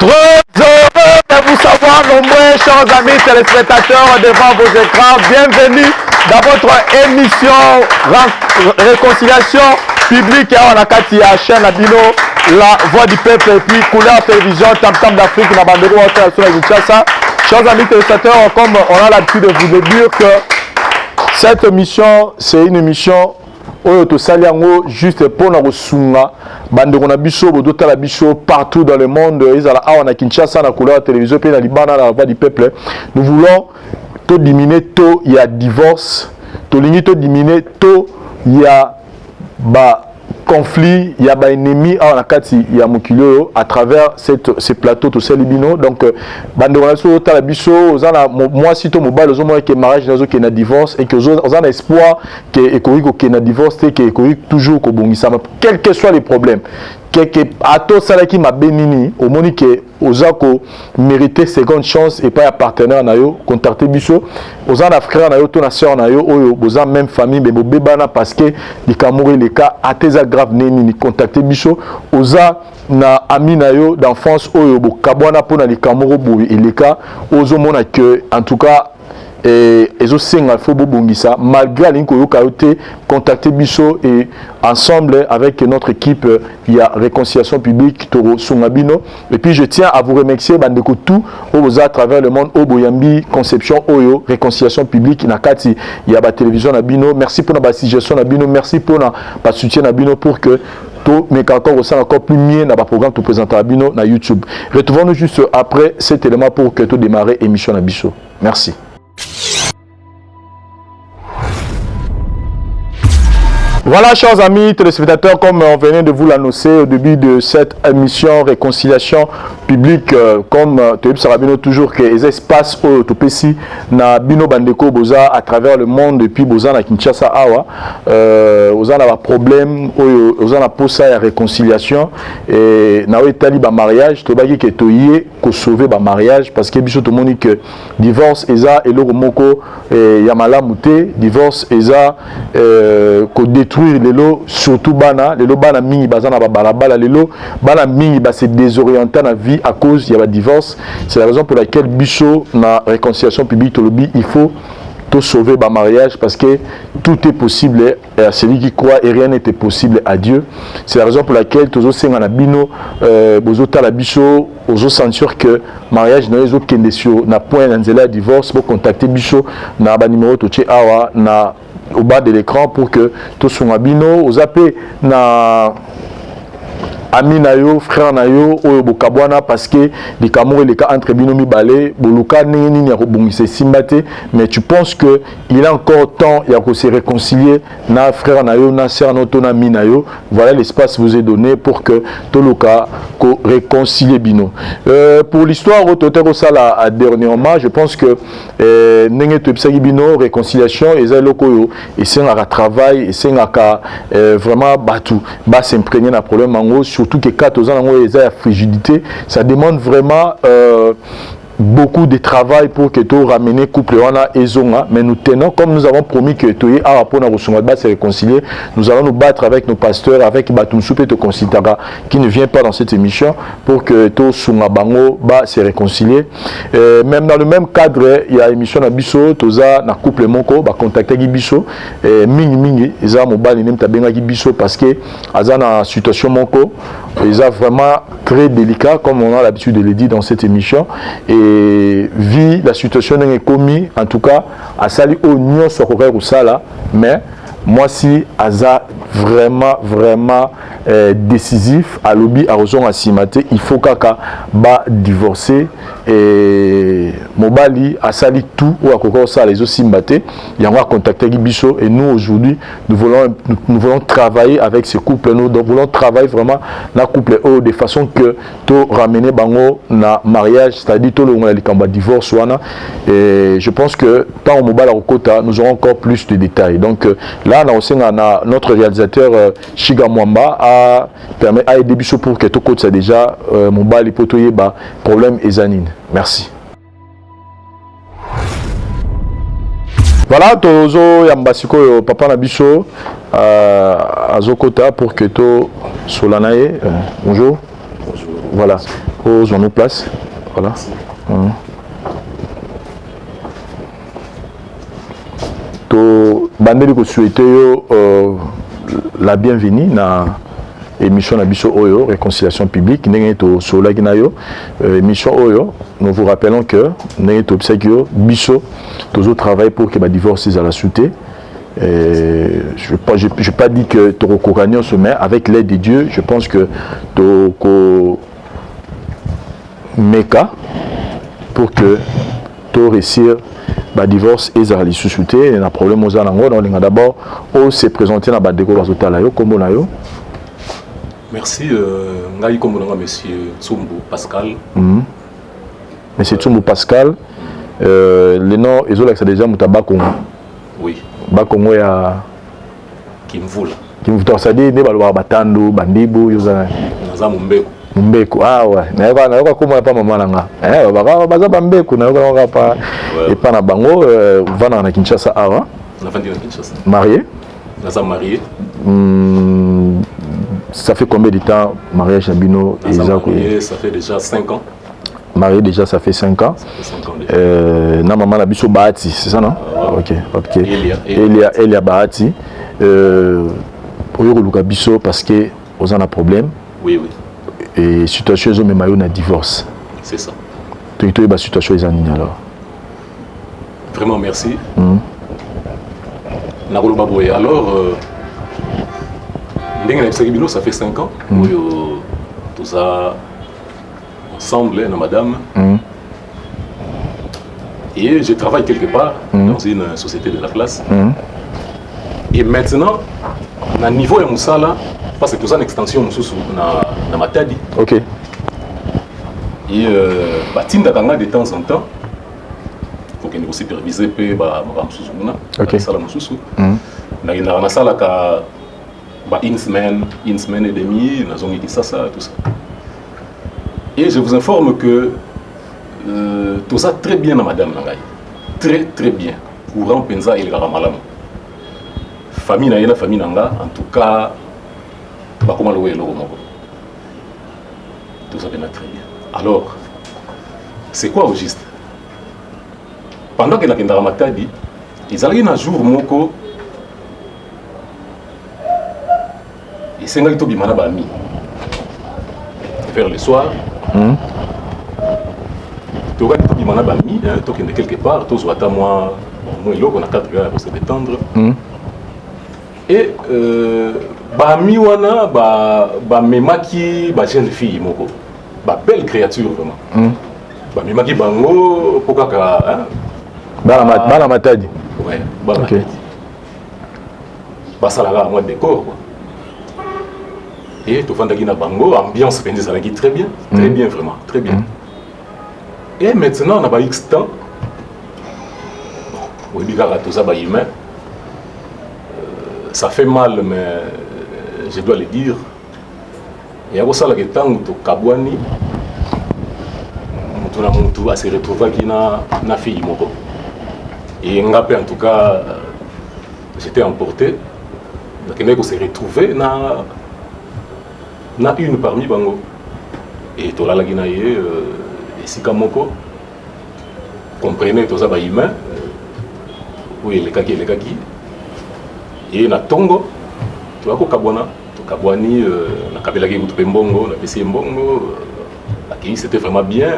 Très heureux de vous savoir nombreux, chers amis téléspectateurs devant vos écrans. Bienvenue dans votre émission Réconciliation publique awa na kati ya chaîne na bino La Voix du Peuple et puis Couleur Télévision Tam Tam d'Afrique na bandeko wa sur la Kinshasa. Chers amis téléspectateurs, comme on a l'habitude de vous le dire que cette émission, c'est une émission oyo tosali yango juste mpona kosunga bandeko na biso bozotala biso partout dans le monde, ezala awa na Kinshasa na Couleur Télévision mpe na libanda na La Voix du Peuple. Nous voulons todiminuer taux ya divorce, tolingi todiminuer taux ya ba conflit ya ba ennemi awa na kati ya mokili oyo à travers ce plateau tosali bino. Donc bandeko na biso otala biso, oza na mwasi to mobali, ozomona ke mariage nazokende na divorce et que oza na espoir ke ekoki kokende na divorce te, ke ekoki toujours kobongisama, quel que soit les problèmes, keke ata osalaki mabe nini, omoni ke oza komérite seconde chance epai ya partenaire na yo, contacte biso. Oza na frère na yo to na sœur na yo oyo boza même famille me bobebana parce que likambo moko eleka, ata eza grave nde nini, contacte biso. Oza na ami na yo d'enfance oyo bokabwana mpona likambo moko boye eleka, ozomona ke en tout cas ezosenga fo bobongisa, malgré alingi koyoka yo te, contacte biso et ensemble avec notre équipe ya Réconciliation publique tokosunga bino. Et puis je tiens à vous remercier, bandeko tout oyo boza à travers le monde, oyo boyambi conception oyo Réconciliation publique na kati ya batélévision na bino. Merci mpona basuggestion na bino, merci mpona basoutien na bino pour que tomeka encore kosala encore plus mieux na baprogramme toprésentera bino na YouTube. Retrouvons-nous juste après cet élément pour que todémarrer émission na biso. Merci. Voilà, chers amis téléspectateurs, comme on venait de vous l'annoncer au début de cette émission Réconciliation publique, comme toyebisaka bino toujours que eza espace oyo topesi na bino bandeko boza à travers le monde et puis boza na Kinshasa awa, oza na baproblème oyo oza na posa ya réconciliation et na oyo etali bamariage. Tobaki ke toye kosauver bamariage parce que biso tomoni que divorce eza eloko moko ya malamu te. Divorce eza kodétruire lelo surtout bana. Lelo bana mingi baza na babalabala, lelo bana mingi base désorienter na vie à cause ya badivorce. C'est la raison pour laquelle biso na Réconciliation publique tolobi il faut tout sauver ba mariage parce que tout est possible à celui qui croit et rien n'est impossible à Dieu. C'est la raison pour laquelle tozosenga na bino bozotala biso, ozosentir que mariage na yo ezokende sur na point na nzela ya divorce, bocontacte biso na banuméro totie awa na au bas de l'écran pour que tosunga bino. Oza mpe na ami na yo, frère na yo oyo bokabwana parce que likambo eleka entre bino mibale, boluka ndenge nini ya kobongisa, esimba te, mais tu penses que il est encore temps ya kose réconcilier na frère na yo, na sœur na yo to na ami na yo, voilà, l'espace vous est donné pour que toluka koréconcilier bino. Pour l'histoire oyo tote kosala dernièrement, je pense que ndenge toyebisaki bino, réconciliation eza eloko oyo esengaka travail, esengaka vraiment bato bas'imprégner na problème yango, surtout que quand toza nango eza ya frigidité, ça demande vraiment beaucoup de travail pour que to ramener couple wana ezonga. Mais nous tenons, comme nous avons promis que toye awa mpona kosunga ba se réconcilier, nous allons nous battre avec nos pasteurs, avec bato mosusu mpe toconsultaka qui ne vient pas dans cette émission, pour que tosunga bango ba se réconcilier. Même dans le même cadre ya émission na biso, toza na couple moko bacontactaki biso mingi mingi, eza mobali nde moto abengaki biso parce que aza na situation moko eza vraiment très délicat, comme on a l'habitude de le dire dans cette émission. Et vu la situation ndenge ekomi, en tout cas asali oyo nyonso akokaki kosala, mais mwasi aza vraiment vraiment décisif, alobi akozonga nsima te, il faut kaka badivorce. Et mobali asali tout oyo akoki kosala, ezosimba te, yango acontactaki biso. Et nous, aujourd'hui, nous voulons travailler avec ce couple, nous voulons travailler vraiment na couple oyo de façon que to ramener bango na mariage, c'est-à-dire tolongola likambo ya divorce wana. Et je pense que tant mobali akokota, nous aurons encore plus de détails. Donc là na osenga na notre réalisateur Shiga Mwamba a permet à aider biso pour que tokotisa déjà mobali po toyeba problème eza nini. Merci. Voilà, tozoyamba sikoyo papa na biso azokota pour que tosola na ye. Bonjour. Bonjour. Voilà. Ozwa no place. Voilà. To bandeli ko souhaiter yo la bienvenue na émission na biso oyo réconciliation publique. Ndenge tosololaki na yo, émission oyo, nous vous rappelons que ndenge tobisaki yo, biso tozo travailler pour que badivorce ezala su te. Je n'ai pas dit que tokokoka nyonso, mais avec l'aide de Dieu, je pense que toko meka pour que to réussir badivorce ezala lisusu te. Na problème oza nango, na olinga d'abord ose présenter na bandeko bazotala yo. Nkombo na yo? Merci. Ngai kombo nanga monsieur Tsumbu Pascal. Monsieur Tsumbu Pascal, le nom ezolakisa déjà moto ya Bakongo. Oui. Bakongo ya Kimvula. Kimvula, c'est-à-dire nde balobaka batandu bandibu. Yo oza Naza Mombeko. Mbeko, ah ouais, nayoka, nayoka komona pa mama na nga, eh, baka baza bambeko, nayoka kaka pa epa na bango. Vandaka na Kinshasa awa? Nafandi na Kinshasa. Marié? Naza marié. Ça fait combien de temps mariage na bino? Naza eza marié, ça fait déjà 5 ans. Marié déjà, ça fait 5 ans. Ça fait 5 ans déjà. Na mama na biso Bahati, c'est ça, non? Ok. Elia. Elia, Elia Bahati. Oyo koluka biso parce que oza na problème Oui. et situation ezomema yo na divorce. C'est ça. Toki toyeba situation eza nini alors. Vraiment merci. Nakoloba boye alors, ndenge nayebisaki bino, ça fait 5 ans oyo toza ensemble na madame. Et je travaille quelque part dans une société de la place. Et maintenant, na niveau ya mosala, parce que toza na extension mosusu na Matadi. Et batindaka nga de temps en temps kokende kosupervise mpe bamakambo mosusu kuna. Basala mosusu. Nakendaka, nasalaka ba une semaine, une semaine et demie, nazongi Kisasa, tout ça. Et je vous informe que toza très bien na madame na ngai, très très bien. Courant mpenza elekaka malamu. Famille na ye na famille na nga, en tout cas bakoma lokola eloko moko. Toza mpenza très bien. Alors c'est quoi au juste? Pendant que nakendaka Matadi, ezalaki na jour moko esengaki tobima na bami vers le soir. Tokaki tobima na bami, hein, tokende quelque part, tozwa ata mwa eloko na cadre ya kose détendre. Et bami wana bamemaki ba bajeune fille moko, babelle créature vraiment. Bamemaki bango mpo kaka, hein, bana Matadi? Ouais, bana. Basalaka mwa décor quoi. Et tofandaki na bango, ambiance mpenza ezalaki très bien, très bien, vraiment très bien. Et maintenant na ba x temps, bon, oyebi kaka toza bahumain, ça fait mal mais je dois le dire, eya kosalaka ntango tokabwani, motu na motu ase retrouvaki na fille moko. Et nga mpe, en tout cas, j'étais emporté, nakendaki kose retrouver na une parmi bango et tolalaki na ye esika moko. Comprenez, toza bahumain, oyo elekaki elekaki. Ye na ntongo toya kokabwana, tokabwani. Nakabelaki kutu mpe mbongo, napesi ye mbongo, akei, c'était vraiment bien.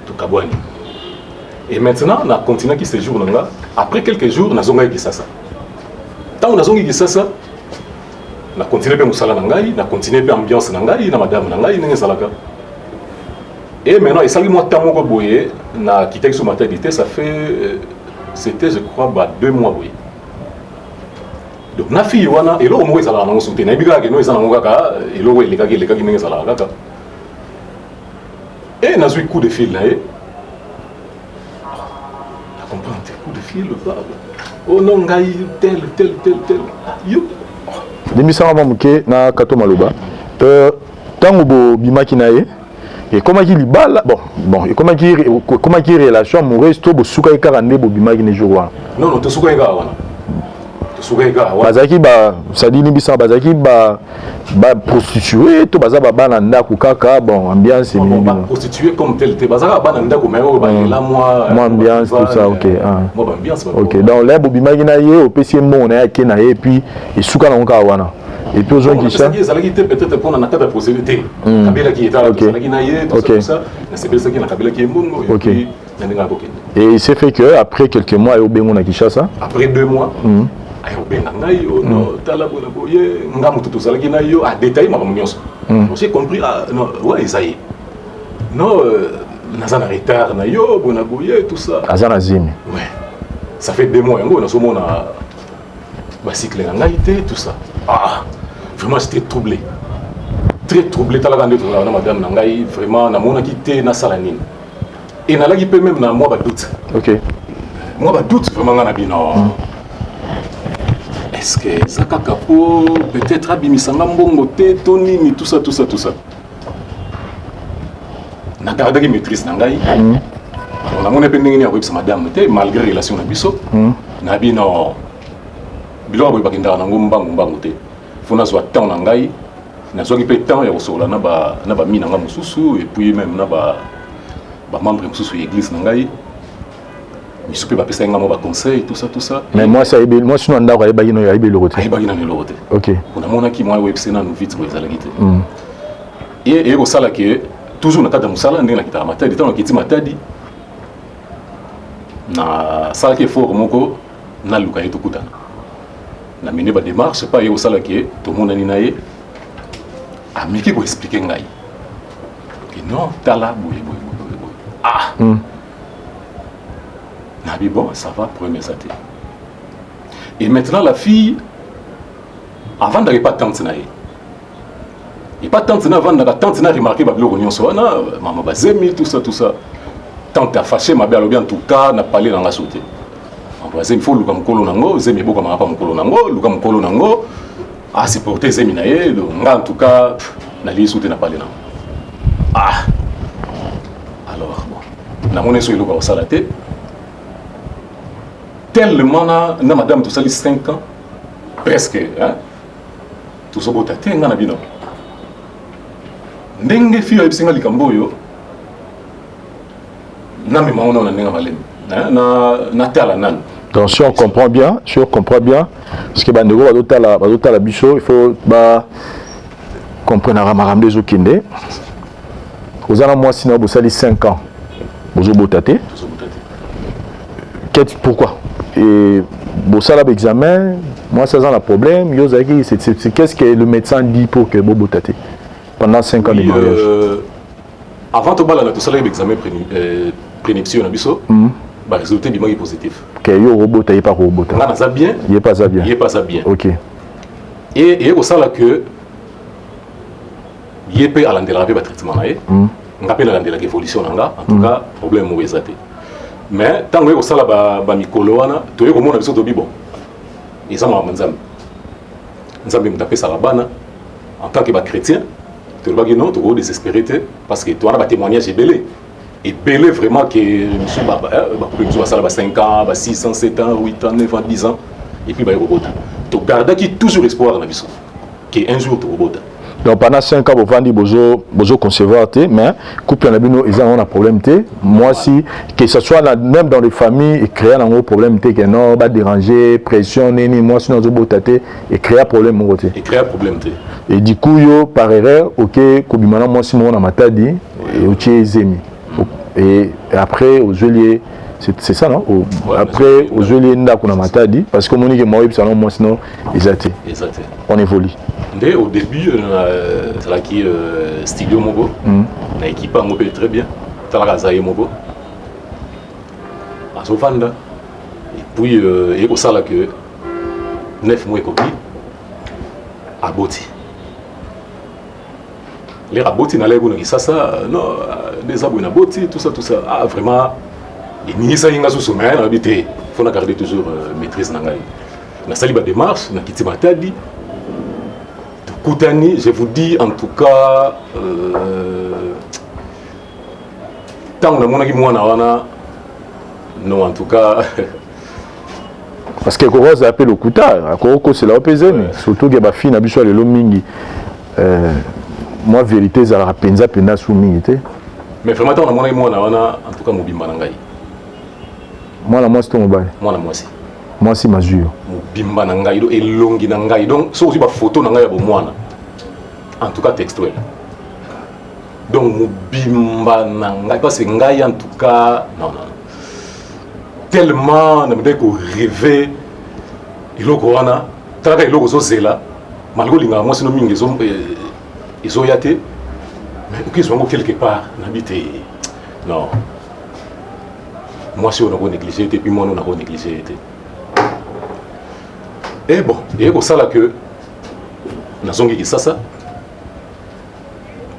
Tokabwani et maintenant na continuaki séjour na nga. Après quelques jours nazongaki Kisasa. Ntango nazongi Kisasa, na continue mpe mosala na ngai, na continue mpe ambiance na ngai na madame na ngai ndenge ezalaka. Et maintenant esalaki mwa temps moko boye, nakitaki so Matadi te, ça fait c'était je crois ba 2 mois boye. Donc na fille wana eloko moko ezalaka nango su te. Nayebi kaka keno eza nango kaka eloko elekaki elekaki ndenge ezalaka kaka. E nazwi coup de fil na ye, na comprendre te, coup de fil: "Oh non, ngai tel tel tel tel." Ah, yo. Limbisanga mwa moke na kato maloba. Ntango bobimaki na ye, ekomaki libala? Bon, ekomaki relation amoureuse to bosukaki kaka nde bobimaki ne jour wana? Non, tosukaki kaka wana. Esukaki kaka wana. Bazalaki ba, c'est-à-dire nibisa, bazalaki ba baprostitué to baza babana ndako kaka, bon, ambiance? Bon, ememi bino. Baprostitué comme tel te, bazalaka bana ndako, mais oyo balela mwa Mwa ambiance, tout ça, ok, ah. Mwa baambiance. Ok, donc là bobimaki na ye, opesi ye mbongo na ye, ake na ye, et puis esuka nango kaka wana, et puis ozongisa? Ezalaki te peut-être mpona na kati ya procédure te, kabelaki etala, tozalaki na ye, tout ça, tout ça, nasepelisaki, nakabelaki ye mbongo et puis na ndenge akokende. Et il s'est fait que après quelques mois obengo na Kinshasa? Après 2 mois, aye kobenga ngai: "Oh non, tala boye na boye, nga moto tozalaki na yo." Adétaillé makambo nyonso. J'ai compris: "Ah non, ouais, eza ye. Non, naza na retard na yo, boye na boye, tout ça." Aza na zemi? Ouais, ça fait 2 mois yango nazomona bacycle na ngai te, tout ça. Ah, vraiment, j'étais troublé, très troublé. Talaka nde tozalaka na madame na ngai, vraiment namonaki te nasala nini e nalaki mpe même na mwa badoute. Mwa badoute vraiment, nga na bino, est-ce que eza kaka po peut-être abimisanga mbongo te to nini, tout ça, tout ça, tout ça. Nagardaki maîtrise na ngai. Alors namoni mpe ndenge nini akoyebisa madame te, malgré relation na biso na bino. Biloko boye bakendaka nango mbangu mbangu te, fo nazwa temps na ngai. Nazwaki mpe temps ya kosolola na bami na ngai mosusu et puis même na bamembre mosusu ya église na ngai misu mpe bapesaki ngai mwa baconseil, tout ça, tout ça. Mais mwasi ayebi, mwasi no ndako ayebaki no, ayebi eloko te? Ayebaki nano eloko te. Po namonaki mwa oyebise nanu vite boye ezalaki te. Eye kosala ke toujours na kati ya mosala, ndenge nakitaka Matadi, ntango nakiti Matadi, nasalaki effort moko naluka ye, tokutana, namene badémarche pa ye. Kosala ke tomonani na ye, ameki koexpliquer ngai ke non, tala boye boye boye boye boye. Ah, nabi bon, ça va, problème eza te. Et maintenant la fille avandaka epa tante na ye, epa tante na avandaka. Tante na remarqué babiloko nyonso wana, mama bazemi, tout ça, tout ça. Tante afâché mabe, alobi: "En tout cas na pale na nga so te, mama bazemi, fo luka mokolo nango, zemi ebokamaka pa mokolo nango, luka mokolo nango asupporte zemi na ye. Donc nga en tout cas nalii so te na pale nango." Ah, alors bon, namoni so eloko ya kosala te, tellement na madame tosali 5 ans presque, hein? Tozobota te. Nga na bino, ndenge fille ayebisi nga likambo oyo, namema ngo na ndenge malemi, natala nanu. Donc si on comprend bien, si on comprend bien, parce que bandeko bazotala biso, il faut ba comprendre makambo ezokende. Oza na mwasi na yo, bosali 5 ans, bozobota te. Tozobota te. Pourquoi? Et bosala baexamen, mwasi aza na problème, yo ozalaki, qu'est-ce que le médecin dit pour que bobota te pendant 5 ans de Oui, mariage? Avant tobalana, tosalaki baexamen prénuptiaux na biso, barésultat ebimaki positif. Ke yo okobota, ye mpe akobota? Nga naza bien. Ye mpe aza bien? Ye mpe aza bien. E eye kosala ke ye mpe alandelaka mpe batraitement na ye, nga mpe nalandelaka évolution na nga. En tout cas problème moko eza te. Mais ntango ye kosala bamikolo wana, toye komona biso, tobi bon, eza makambo Nzambe. Nzambe moto apesaka bana. En tant que bachrétien, tolobaki non, toko désespéré te, parce que towana batémoignage ebele ebele vraiment ke misu bacouple mosusu basala ba 5 ans, ba 6 ans, 7 ans, 8 ans, 9 ans, 10 ans et puis baye kobota. Togardaki toujours espoir na biso ke un jour tokobota. Donc pendant 5 ans bovandi, bozo concevoir te, mais couple na bino eza nango na problème te. Mwasi, que ce soit même dans les familles, ecréa nango problème te, ke non, badéranger, pression nini, mwasi no azobota te, ecréa problème moko te? Ecréa problème te. Et du coup yo, par erreur, oke kobima na mwasi moko na Matadi, otie ezemi et après ozweli ye, c'est ça, non? Ouais, après ozweli ye ndako na Matadi parce que omoni ke mwa oyebisa nango mwasi no eza te. Eza te. On évolue. Nde au début ezalaki studio moko na équipe yango mpe très bien. Talaka, aza ye moko azovanda et puis eye kosala ke 9 mois ekoki, aboti. Lere aboti, nalaki kuna Kisasa. Non, nde eza boye, naboti, tout ça, tout ça. Ah, vraiment eningisaki nga susu, mais nayebi te, faut na garder toujours maîtrise na ngai. Nasali badémarche, nakiti Matadi, tokutani. Je vous dis, en tout cas, ntango namonaki mwana wana, non, en tout cas. Parce que ekoki kozala mpe lokuta, akoki kokosela yo mpe zemi, surtout ke bafille na biso ya lelo mingi, mwa vérité ezalaka mpenza mpenza su mingi te. Mais vraiment, ntango namonaki mwana wana, en tout cas mobimba na ngai. Mwana mwasi to mobali? Mwana mwasi. Mwasi mazwi yo. Mobimba na ngai, donc elongi na ngai, donc soki ozwi bafoto na ngai ya bomwana, en tout cas textuel, donc mobimba na ngai, parce que ngai, en tout cas, non, non, tellement namindaki korêver eloko wana. Talaka eloko ozozela, malgré olingaka mwasi no mingi, ezoya te, mais okezwa yango quelque part. Nabi te, non, mwasi oyo nako néglige te, puis mwana oyo nako néglige te. E bon, eye kosala ke nazongi Kisasa,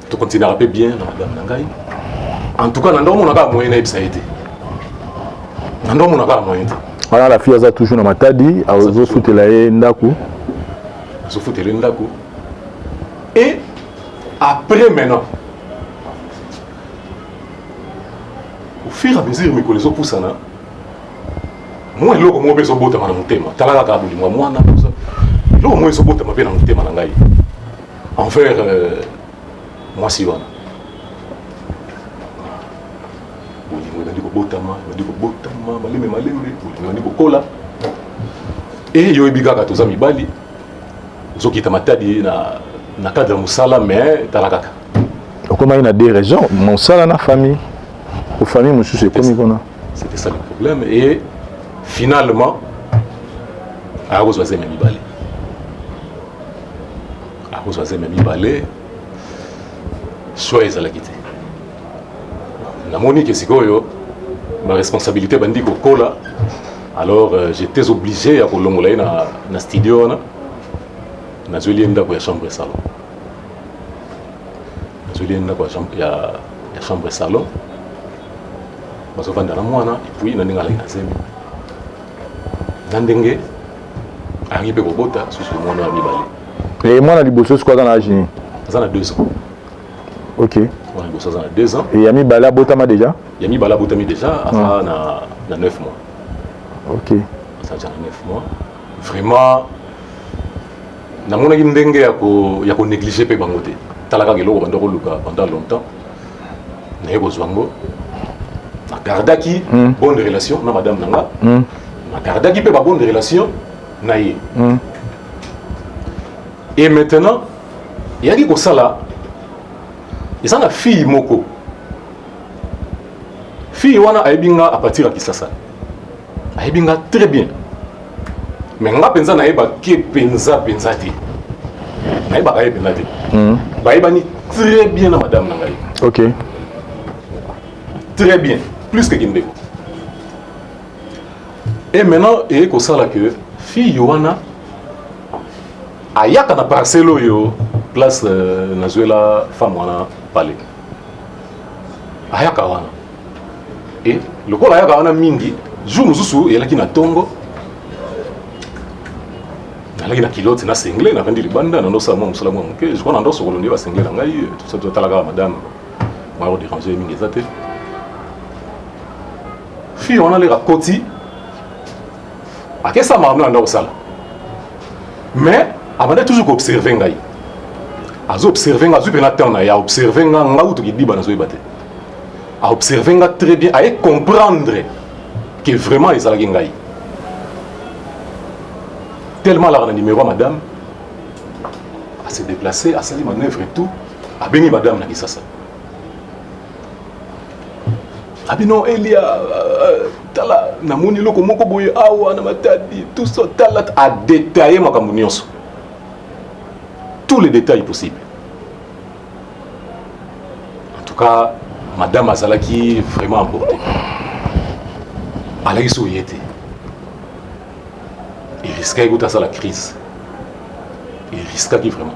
tokontinuaka mpe bien na madame na ngai. En tout cas, na ndo omona kaka moyen nayebisa ye te, na ndo omona kaka moyen te. Wana la fille aza toujours na Matadi, azofutela ye ndako? Azofutela ye ndako. Et après maintenant, au fur et à mesure mikolo ezopusana, mwa eloko moko mpe ezobotama na motema. Tala kaka bolingo ya mwana, eloko moko ezobotama mpe na motema na ngai envers mwasi wana. Bolingo ebandi kobotama, ebandi kobotama malembe malembe, bolingo ebandi kokola. E yo oyebi kaka, toza mibali, ozokita Matadi na cadre ya mosala, mais tala kaka. Okomaki na deux raisons, mosala na famille, o famille mosusu ekomi kuna. C'était ça le problème. Et finalement akozwa zemi ya mibale, akozwa zemi ya mibale. Choix ezalaki te. Namoni ke sikoyo baresponsabilité bandi kokola, alors j'étais obligé ya kolongola ye na studio wana. Nazweli ye ndako ya chambre salon, nazweli ye ndako ya chambre salon, bazovanda na mwana. Et puis na ndenge alaki na zemi, na ndenge ayaki mpe kobota susu mwana ya mibale. E mwana liboso sikoyo aza na age nini? Aza na 2 ans. Mwana liboso aza na 2 ans. E ya mibale abotama déjà? Ya mibale abotami déjà, aza na 9 mois. Aza déjà na 9 mois. Vraiment, namonaki ndenge ya konégliger mpe bango te. Tala kaka eloko banda koluka pendant longtemps, naye kozwa yango. Nagardaki bonne relation na madame na nga, nagardaki mpe babonne relation na ye. Et maintenant eyaki kosala, eza na fille moko. Fille wana ayebi nga à partir ya Kisasa, ayebi nga très bien, mais nga mpenza nayebaki mpenza mpenza te, nayebaka ye mpenza te. Bayebani très bien na madame na ngai. Très bien, plus que kindeko. Et maintenant eye kosala ke fille wana ayaka na parcelle oyo place nazwela femme wana pale. Ayaka wana, e lokola ayaka wana mingi, jour mosusu eyalaki na ntongo, nalaki na culotte na singlet, navandi libanda, nandosala mwa mosala mwa moke. Je crois na ndosokolo nde basinglet na ngai, tout ça. Totala kaka madame mwa kodéranger mingi eza te. Fille wana leka akoti, akesala makambo na nda kosala, mais abandaki toujours koobserver ngai. Azoobserver ngai, azwi mpena temps na ye, aobserver nga. Nga utu kidiba, nazoyeba te. Aobserver nga très bien, aye comprendre que vraiment ezalaki ngai, tellement alaka na numéro ya madame. Ase déplacé, asali manœuvre et tout, abengi madame na Kisasa. Abi non, Elia, tala, namoni eloko moko boye awa na Matadi, tout ça. Tala, adétaillé makambo nyonso, tous les détails possibles. En tout cas, madame azalaki vraiment emporté, alaki so ye te, eriskaki kuta asala crise, eriskaki vraiment.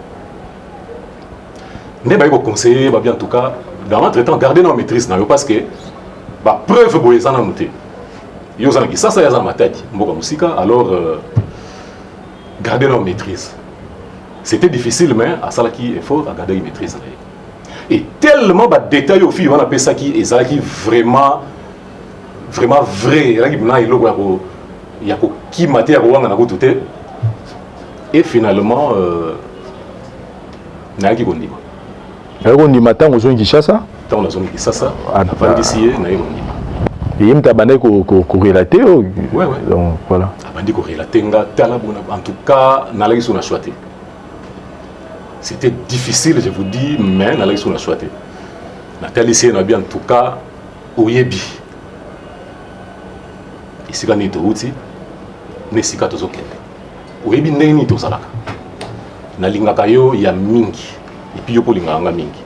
Nde bayi koconseiller babi: en tout cas, dans l'entretemps, garder na maîtrise na yo, parce que bapreuve boye eza nanu te. Yo oza na Kisasa, ye aza na Matadi, mboka mosika. Alors garder na maîtrise. C'était difficile, mais asalaki effort, agardaki maîtrise na ye. Et tellement badétail oyo fille wana apesaki ezalaki vraiment vraiment vrai, ezalaki na eloko ya ko Ya kokima te, ya kowangana kutu te. Et finalement, nayaki kondima. Nayaki kondima ntango ozongi Kinshasa? Ntango nazongi Kinshasa, navandisi ye, naye kondima. Ye moto abandaki korelater oyo? Ouais. Donc voilà. Abandi korelater nga, tala bona, en tout cas nalaki so na choix te. C'était difficile, je vous dis, mais nalaki so na choix te. Natalisi ye na bi, en tout cas oyebi esika nini touti na esika tozokende, oyebi ndenge nini tozalaka, nalingaka yo ya mingi, et puis yo mpo olingaka nga mingi,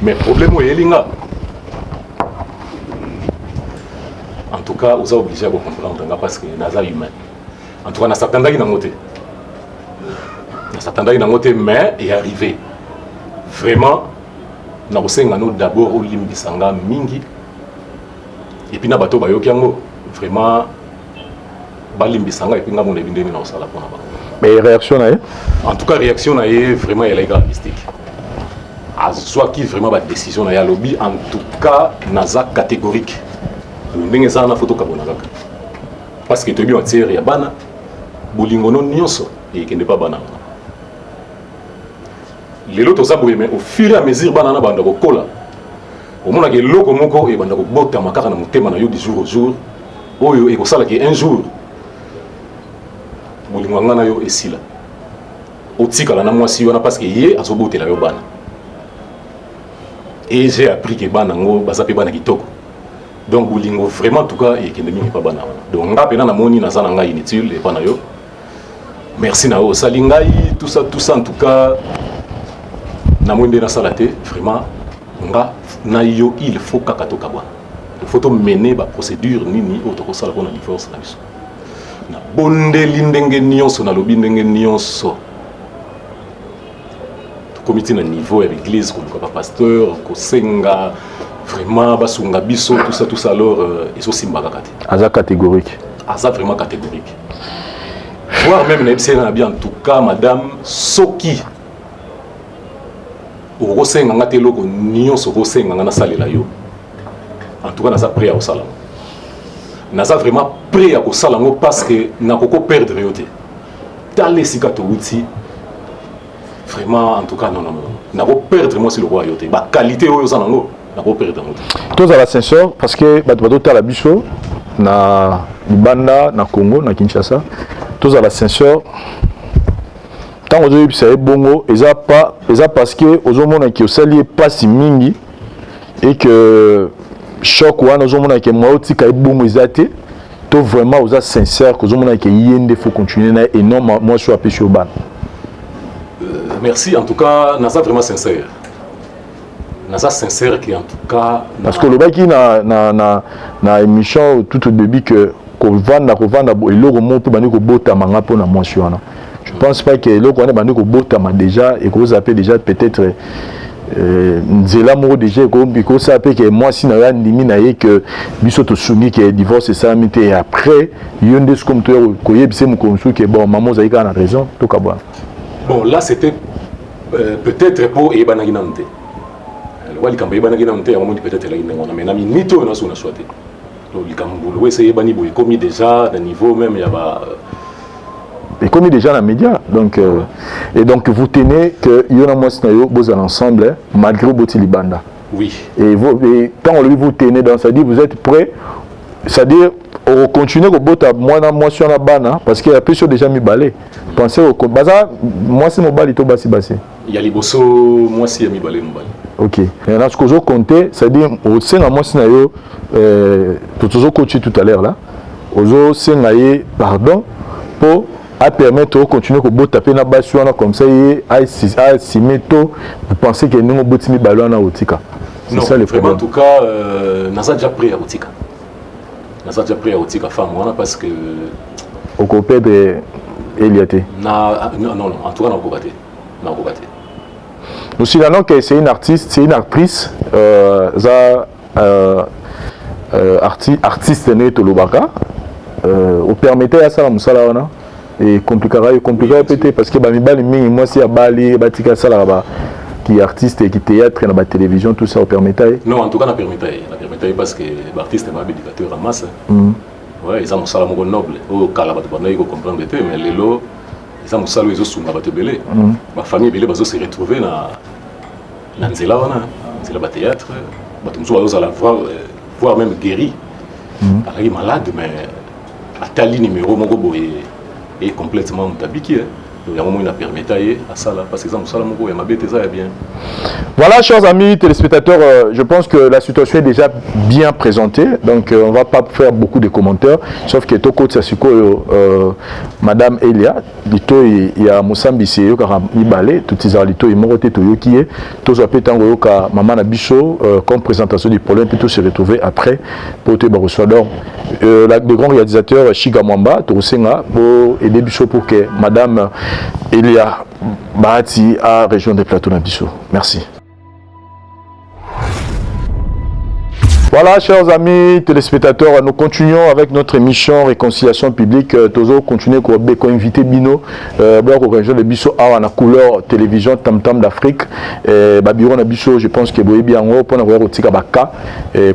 mais problème oyo eyeli nga, en tout cas oza obligé ya kocomprendre nga parce que naza humain. En tout cas nasatandaki nango te, nasatandaki nango te, mais est arrivé vraiment. Nakosenga no d'abord olimbisa nga mingi, et puis na bato bayoki yango, vraiment balimbisa nga, et puis nga mona yebi ndenge na kosala mpona bango. Mais réaction na ye? En tout cas, réaction na ye vraiment elaki kaka mystique. Azwaki vraiment badécision na ye, alobi: «En tout cas naza catégorique, ndenge eza wana, faut tokabona kaka, parce que toyebi matière ya bana, bolingo no nyonso ekende mpa bana wana. Lelo toza boye, mais au fur et à mesure bana na banda kokola, omonaka eloko moko ebanda kobotama kaka na motema na yo du jour au jour, oyo ekosalaki un jour bolingo ya nga na yo esila, otikala na mwasi wana parce que ye azobotela yo bana. Et j'ai appris que bana yango baza mpe bana kitoko, donc bolingo vraiment, en tout cas, ekende mingi mpa bana wana. Donc nga mpena namoni naza na ngai inutile epa na yo. Merci na yo osali ngai tout ça, tout ça. En tout cas namoni nde nasala te. Vraiment nga na yo, il faut kaka tokabwana, il faut tomene baprocédure nini oyo tokosala mpona divorce na biso.» Nabondeli ndenge nyonso, nalobi ndenge nyonso, tokomi ti na niveau ya l'église, koluka bapasteur, kosenga vraiment basunga biso, tout ça, tout ça. Alors ezosimba kaka te. Aza catégorique? Aza vraiment catégorique, voire même nayebisi ye na bi: «En tout cas madame, soki okosenga nga te, eloko nyonso okosenga nga nasalela yo, en tout cas naza prêt ya kosala yango, naza vraiment prêt ya kosala yango, parce que nakoko perdre yo te. Tala esika touti, vraiment, en tout cas non, non, non, nakoperdre mwasi lokola yo te, baqualité oyo oza nango, nakoperdre yango te.» Tozala sincère, parce que bato bazotala biso na libanda, na Congo, na Kinshasa. Tozala sincère, ntango ozoyebisa ye bongo, eza pa eza parce que ozomonaki osali ye mpasi mingi et que choc wana, ozomonaki mwa otika ye bongo eza te, to vraiment oza sincère, kozomonaki ye nde faut continuer na ye et non mwasi oyo apesi yo bana? Merci. En tout cas naza vraiment sincère, naza sincère que en tout cas Parce que olobaki na émission tout au début que kovanda eloko moko mpe bandi kobotama nga mpona mwasi wana. Je pense pas que eloko wana ebandi kobotama déjà, ekozala mpe déjà peut-être nzela moko déjà ekosala mpe ke mwasi na yo andimi na ye ke biso tosungi ke divorce esalami te, et après yo nde sikoyo moto oya koyebisa mokolo mosusu ke bon, mama, ozali kaka na raison, tokabwana. Bon, là c'était peut-être po eyebanaki nanu te. Lokwa likambo eyebanaki nanu te, yango moni peut-être elaki ndenge wana, mais na minute oyo naso na swa te. Donc likambo lokola ese eyebani boye, ekomi déjà na niveau même ya ba Ekomi déjà na média, donc et donc vous tenez que yo na mwasi na yo bozala ensemble, hein, malgré boti libanda? Oui. Et vous, et tant olobi vous tenez, donc c'est à dire vous êtes prêt, c'est-à-dire okocontinue kobota mwana mwasi wana bana, parce que apesi yo déjà mibale. Pensez baza mwasi mobali to basi basi? Ya liboso mwasi, ya mibale mobali. Ok, maintenant ce ozocompte, c'est-à-dire osenga mwasi na yo, tozokoti tout à l'heure là, ozosenga ye pardon mpo apermettre ocontinue kobota mpe na basi wana, comme ça ye asime, to vous pensez que ndenge oboti mibale wana, otika? C'est ça le problème. En tout cas naza déjà prêt ya kotika, naza déjà prêt ya kotika femme wana parce que Okoperdre Elia te? Na non, non, en tout cas nakokoka te, nakokoka te. Nous signalons que c'est une artiste, c'est une actrice, za artiste ne tolobaka, opermettre asala mosala wana, ecompliquaka, ecompliquaka pe te, parce que bamibali mingi, mwasi abali, batika asalaka ba ki artiste, ki théâtre na batélévision, tout ça, opermettre ye? Non, en tout cas na permettre ye, na permettre ye parce que baartiste ba éducateur en masse. Ouais, eza mosala moko noble oyo kala bato bandaki kocomprendre te, mais lelo eza mosala oyo ezosunga bato ebele. Bafamille ebele bazo se retrouver na nzela wana, nzela bathéâtre. Bato mosusu bazozala voire même guéri, azalaki malade, mais atali numéro moko boye e complètement moto abiki. Donc yango moi na permettre ye asala, parce que eza mosala moko ya mabe te, eza ya bien. Voilà, chers amis téléspectateurs, je pense que la situation est déjà bien présentée, donc on va pas faire beaucoup de commentaires, sauf que tokota sikoyo Madame Elia, litoi ya mosambisi eyokaka mibale, totizaka litoi moko te, toyoki ye, tozwa mpe ntango oyoka mama na biso comme présentation du problème, puis se retrouver après po toyeba kozwa. Donc le grand réalisateur Chiga Mwamba, tokosenga po aider biso pour que Madame Elia Bahati a rejoindre le plateau na biso. Merci. Voilà, chers amis téléspectateurs, nous continuons avec notre émission Réconciliation publique. Toujours continuer ko inviter bino, ko rejoindre biso awa na couleur télévision Tam Tam d'Afrique. Ba bureau na biso, je pense que boyebi yango pona ko kotika ba cas,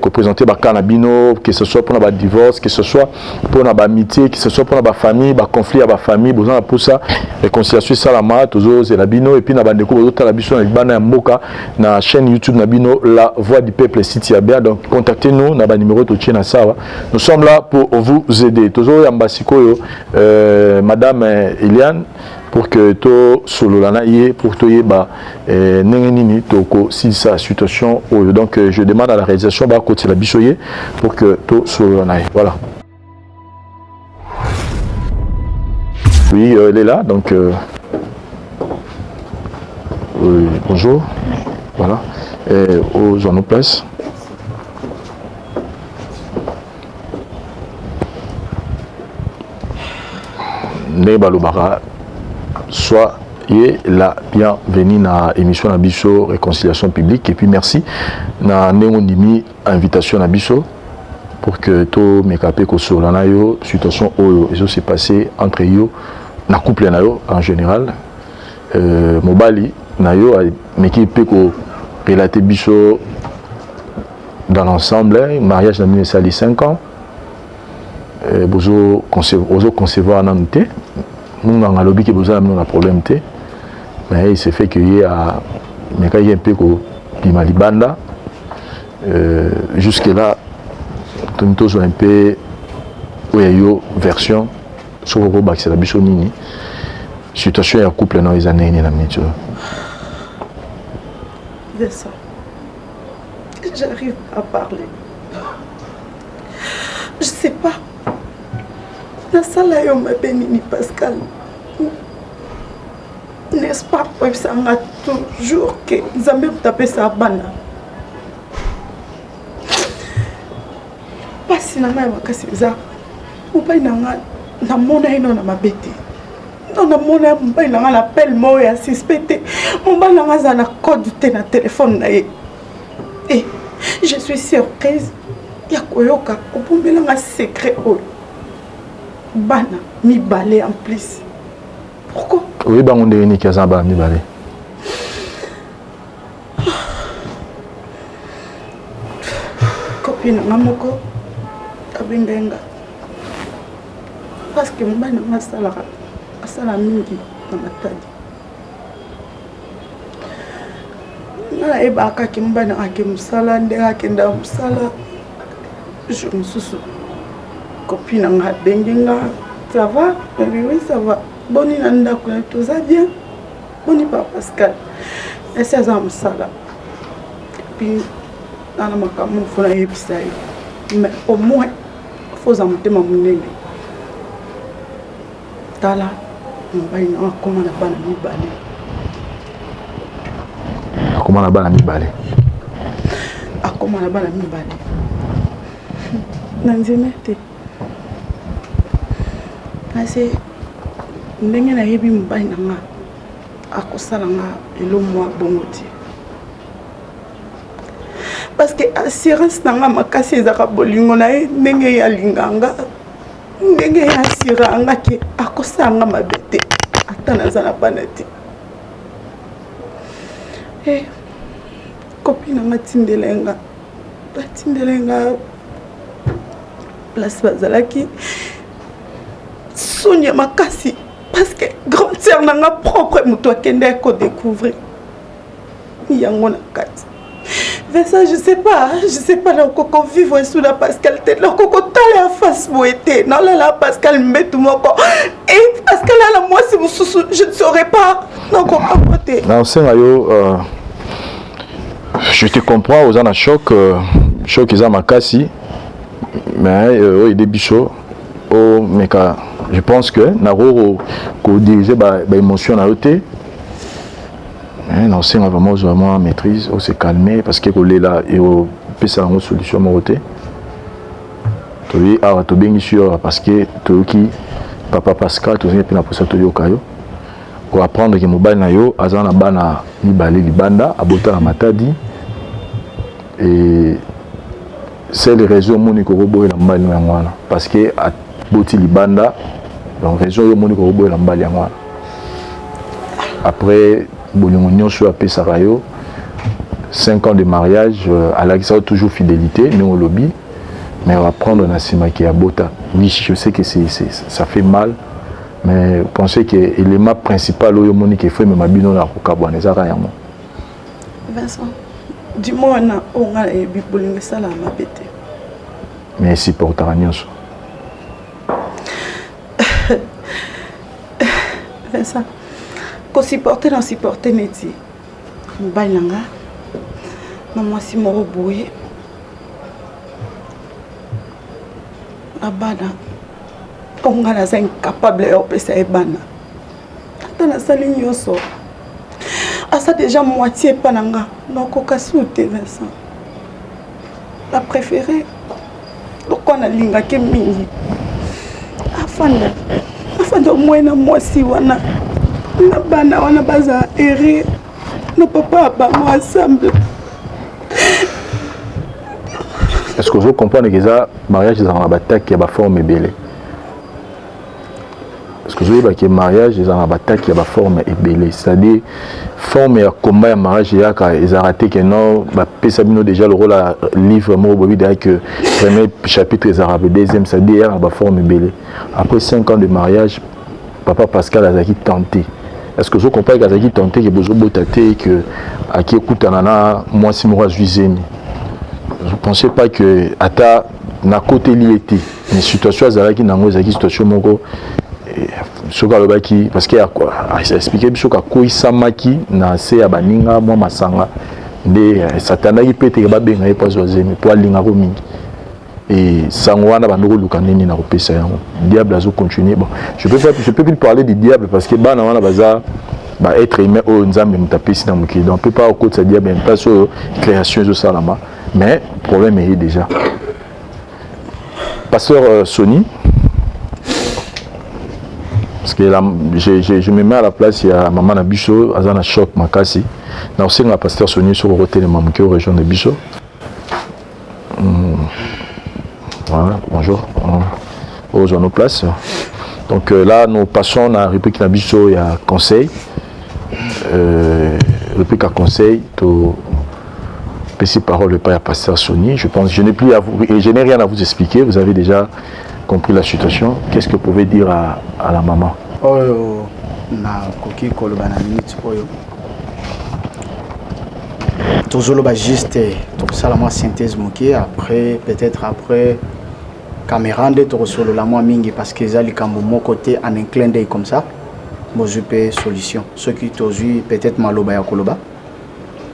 ko présenter ba cas na bino, que ce soit pour ba divorce, que ce soit pour ba amitié, que ce soit pour ba famille, ba conflit ya ba famille, besoin pour ça réconciliation salama, toujours c'est la bino. Et puis na bandeko bozotala biso na libanda ya mboka na chaîne YouTube na bino La Voix du Peuple City ya bien. Donc contactez-nous na ba numéro totie na sawa. Nous sommes là pour vous aider. Toujours yamba sikoyo Madame Eliane pour que to solola na ye pour toyeba ndenge nini tokosilisa situation oyo. Donc je demande à la réalisation bakotela biso ye pour que to solola na ye. Voilà. Oui, elle est là, donc oui, bonjour. Voilà. Et aux en place. Ndenge balobaka, soyez la bienvenue na émission na biso Réconciliation publique, et puis merci na ndenge ondimi invitation na biso pour que tomeka mpe kosolola na yo situation oyo ezo se passer entre yo na couple na yo en général. Mobali na yo ameki mpe korelater biso dans l'ensemble, mariage na bino esali 5 ans, bozo concevoir nanu te. Munganga alobi ke boza na bino na problème te, mais il se fait que ye amekaki ye mpe kobima libanda. Jusque là tomi tozwa mpe oyo yo version, soki okobakisela biso nini, situation ya couple na yo eza ndenge nini na minute oyo? Vincent, j'arrive à parler. Je sais pas. Nasala yo mabe nini, Pascal? N'est-ce pas oyebisanga toujours ke Nzambe moto apesa bana? Mpasi na ngai ya makasi eza mobali na ngai, namona ye nano na mabe te. Non, namona ye, mobali na ngai, na appel moko ya suspect te. Mobali na ngai aza na code te na telefone na ye. E je suis surprise ya koyoka obombelanga secret oyo, bana mibale en plus. Pourquoi? Oyebi yango ndenge nini aza na bana mibale? Copine na nga moko abengai nga, parce que mobali na nga asalaka, asala mingi na Matadi. Nga nayebaka kaka mobali na nga ake mosala, ndenge akendaka mosala. Jour mosusu copine na nga abengi nga: "Ça va?" Nabi: "Oui, ça va. Boni na ndako na toza bien? Boni pa Pascal?" Esi aza na mosala. Puis na makambo faut nayebisa ye, mais au moins faut oza motema monene. Tala, mobali na akóma na bana mibale. Akóma na bana mibale? Akóma na bana mibale. Na ndimi te, parce ndenge nayebi mobali na nga, akosala nga elo mwa bongo te, parce que assurance na nga makasi ezalaka bolingo na ye, ndenge ye alinga nga, ndenge ye assurer nga ke akosala nga mabe te ata naza na bana te. E copine na nga atindela nga, batindela nga. Place bazalaki soni ya makasi parce que grande sœur na nga propre moto akendaki kodécouvrir yango na kati. Vincent, je sais pas, je sais pas nakoki vivre sous la Pascal te, nakoki kotala ya face boye te, nalala Pascal mbetu moko et Pascal ala mwasi mosusu, je ne saurais pas, nakoka te. Naosenga yo, je te comprends, oza na choc, choc eza makasi, mais oyo ede biso omeka, je pense que nakoki kodiriger baémotion na yo te. Naosenga vraiment ozwa mwa maîtrise, ose calmer, parce que kolela ekopesa yango solution moko te. Toyi awa, tobengisi yo awa parce que toyoki papa Pascal, tozangi mpe na mposa toyoka yo koapprendre ke mobali na yo aza na bana mibale libanda, abota na Matadi. Et c'est raison omoni kokoboyela mobali no yango wana, parce que aboti libanda. Donc raison oyo omoni kokoboyela mobali yango wana, après bolingo nyonso oyo apesaka yo, 5 ans de mariage, alakisaka toujours fidélité ndenge olobi, mais apprendre na nsima ke abota, oui, je sais que c'est, ça fait mal, mais pensez que élément principal oyo omoni ke faut emema bino na kokabwana ezaka yango. Vincent, du moins wana oyo ngai nayebi, bolingo esalaka mabe te. Mais esupportaka nyonso. Vincent, kosupporte na supporte neti mobali na nga na mwasi moko boye na bana oyo ngai naza incapable ya kopesa ye bana, ata nasali nyonso, aza déjà moitié epa na nga, nakoka su te. Vincent, na préféré lokwa nalingaki mingi afanda, afanda omoi na mwasi wana na bana wana, baza heureux na papa ya bango ensemble. Est ce que ozo comprendre ke eza mariage ezalaka na batake ya baforme ebele? Parce que ozoyeba ke mariage ezalaka na batake ya baforme ebele, c'est-à-dire forme ya combat ya mariage eyaka, ezalaka te ke non, bapesa bino déjà lokola livre moko boyebi déjà que premier chapitre ezalaka pe deuxième, c'est-à-dire eyaka na baforme ebele. Après 5 ans de mariage, papa Pascal azalaki tenté. Est ce que ozo comprendre ke azalaki tenté ke bozobota te, ke aki ekutana na mwasi moko, azwi zemi? Je pensais pas que ata nakoteli ye te, mais situation azalaki nango ezalaki situation moko soki alobaki, parce que expliqué biso akoyisamaki na se ya baninga mwa masanga nde satandaki mpe teke babenga ye mpo azwa zemi, mpo alingako mingi. Et sango wana bando koluka nini na kopesa yango, diable azocontinue. Bon, je peux pas, je peux plus parler du diable, parce que bana wana baza ba être humain oyo Nzambe moto apesi na mokili, donc on peut pas okotisa diable na place oyo création ezosalama. Mais problème eye déjà, pasteur Sony, parce que la, je me mets à la place ya mama na biso, aza na choc makasi. Na osenga pasteur Sony soki okotelema moke, orejoindre biso. Voilà, bonjour. Ozwa nos places. Donc là, nous passons na rubrique na biso ya conseil, rubrique ya conseil. To pesi parole epai ya pasteur Sony. Je pense je n'ai plus à vous et je n'ai rien à vous expliquer, vous avez déjà compris la situation. Qu'est-ce que vous pouvez dire à la maman? Oyo nakoki koloba na minute oyo tozoloba, juste tokosala mwa synthèse moke, après peut-être après caméra nde tokosolola mwa mingi, parce que eza likambo moko te en un clin d'œil comme ça bozwi mpe solution. Soki tozwi peut-être maloba ya koloba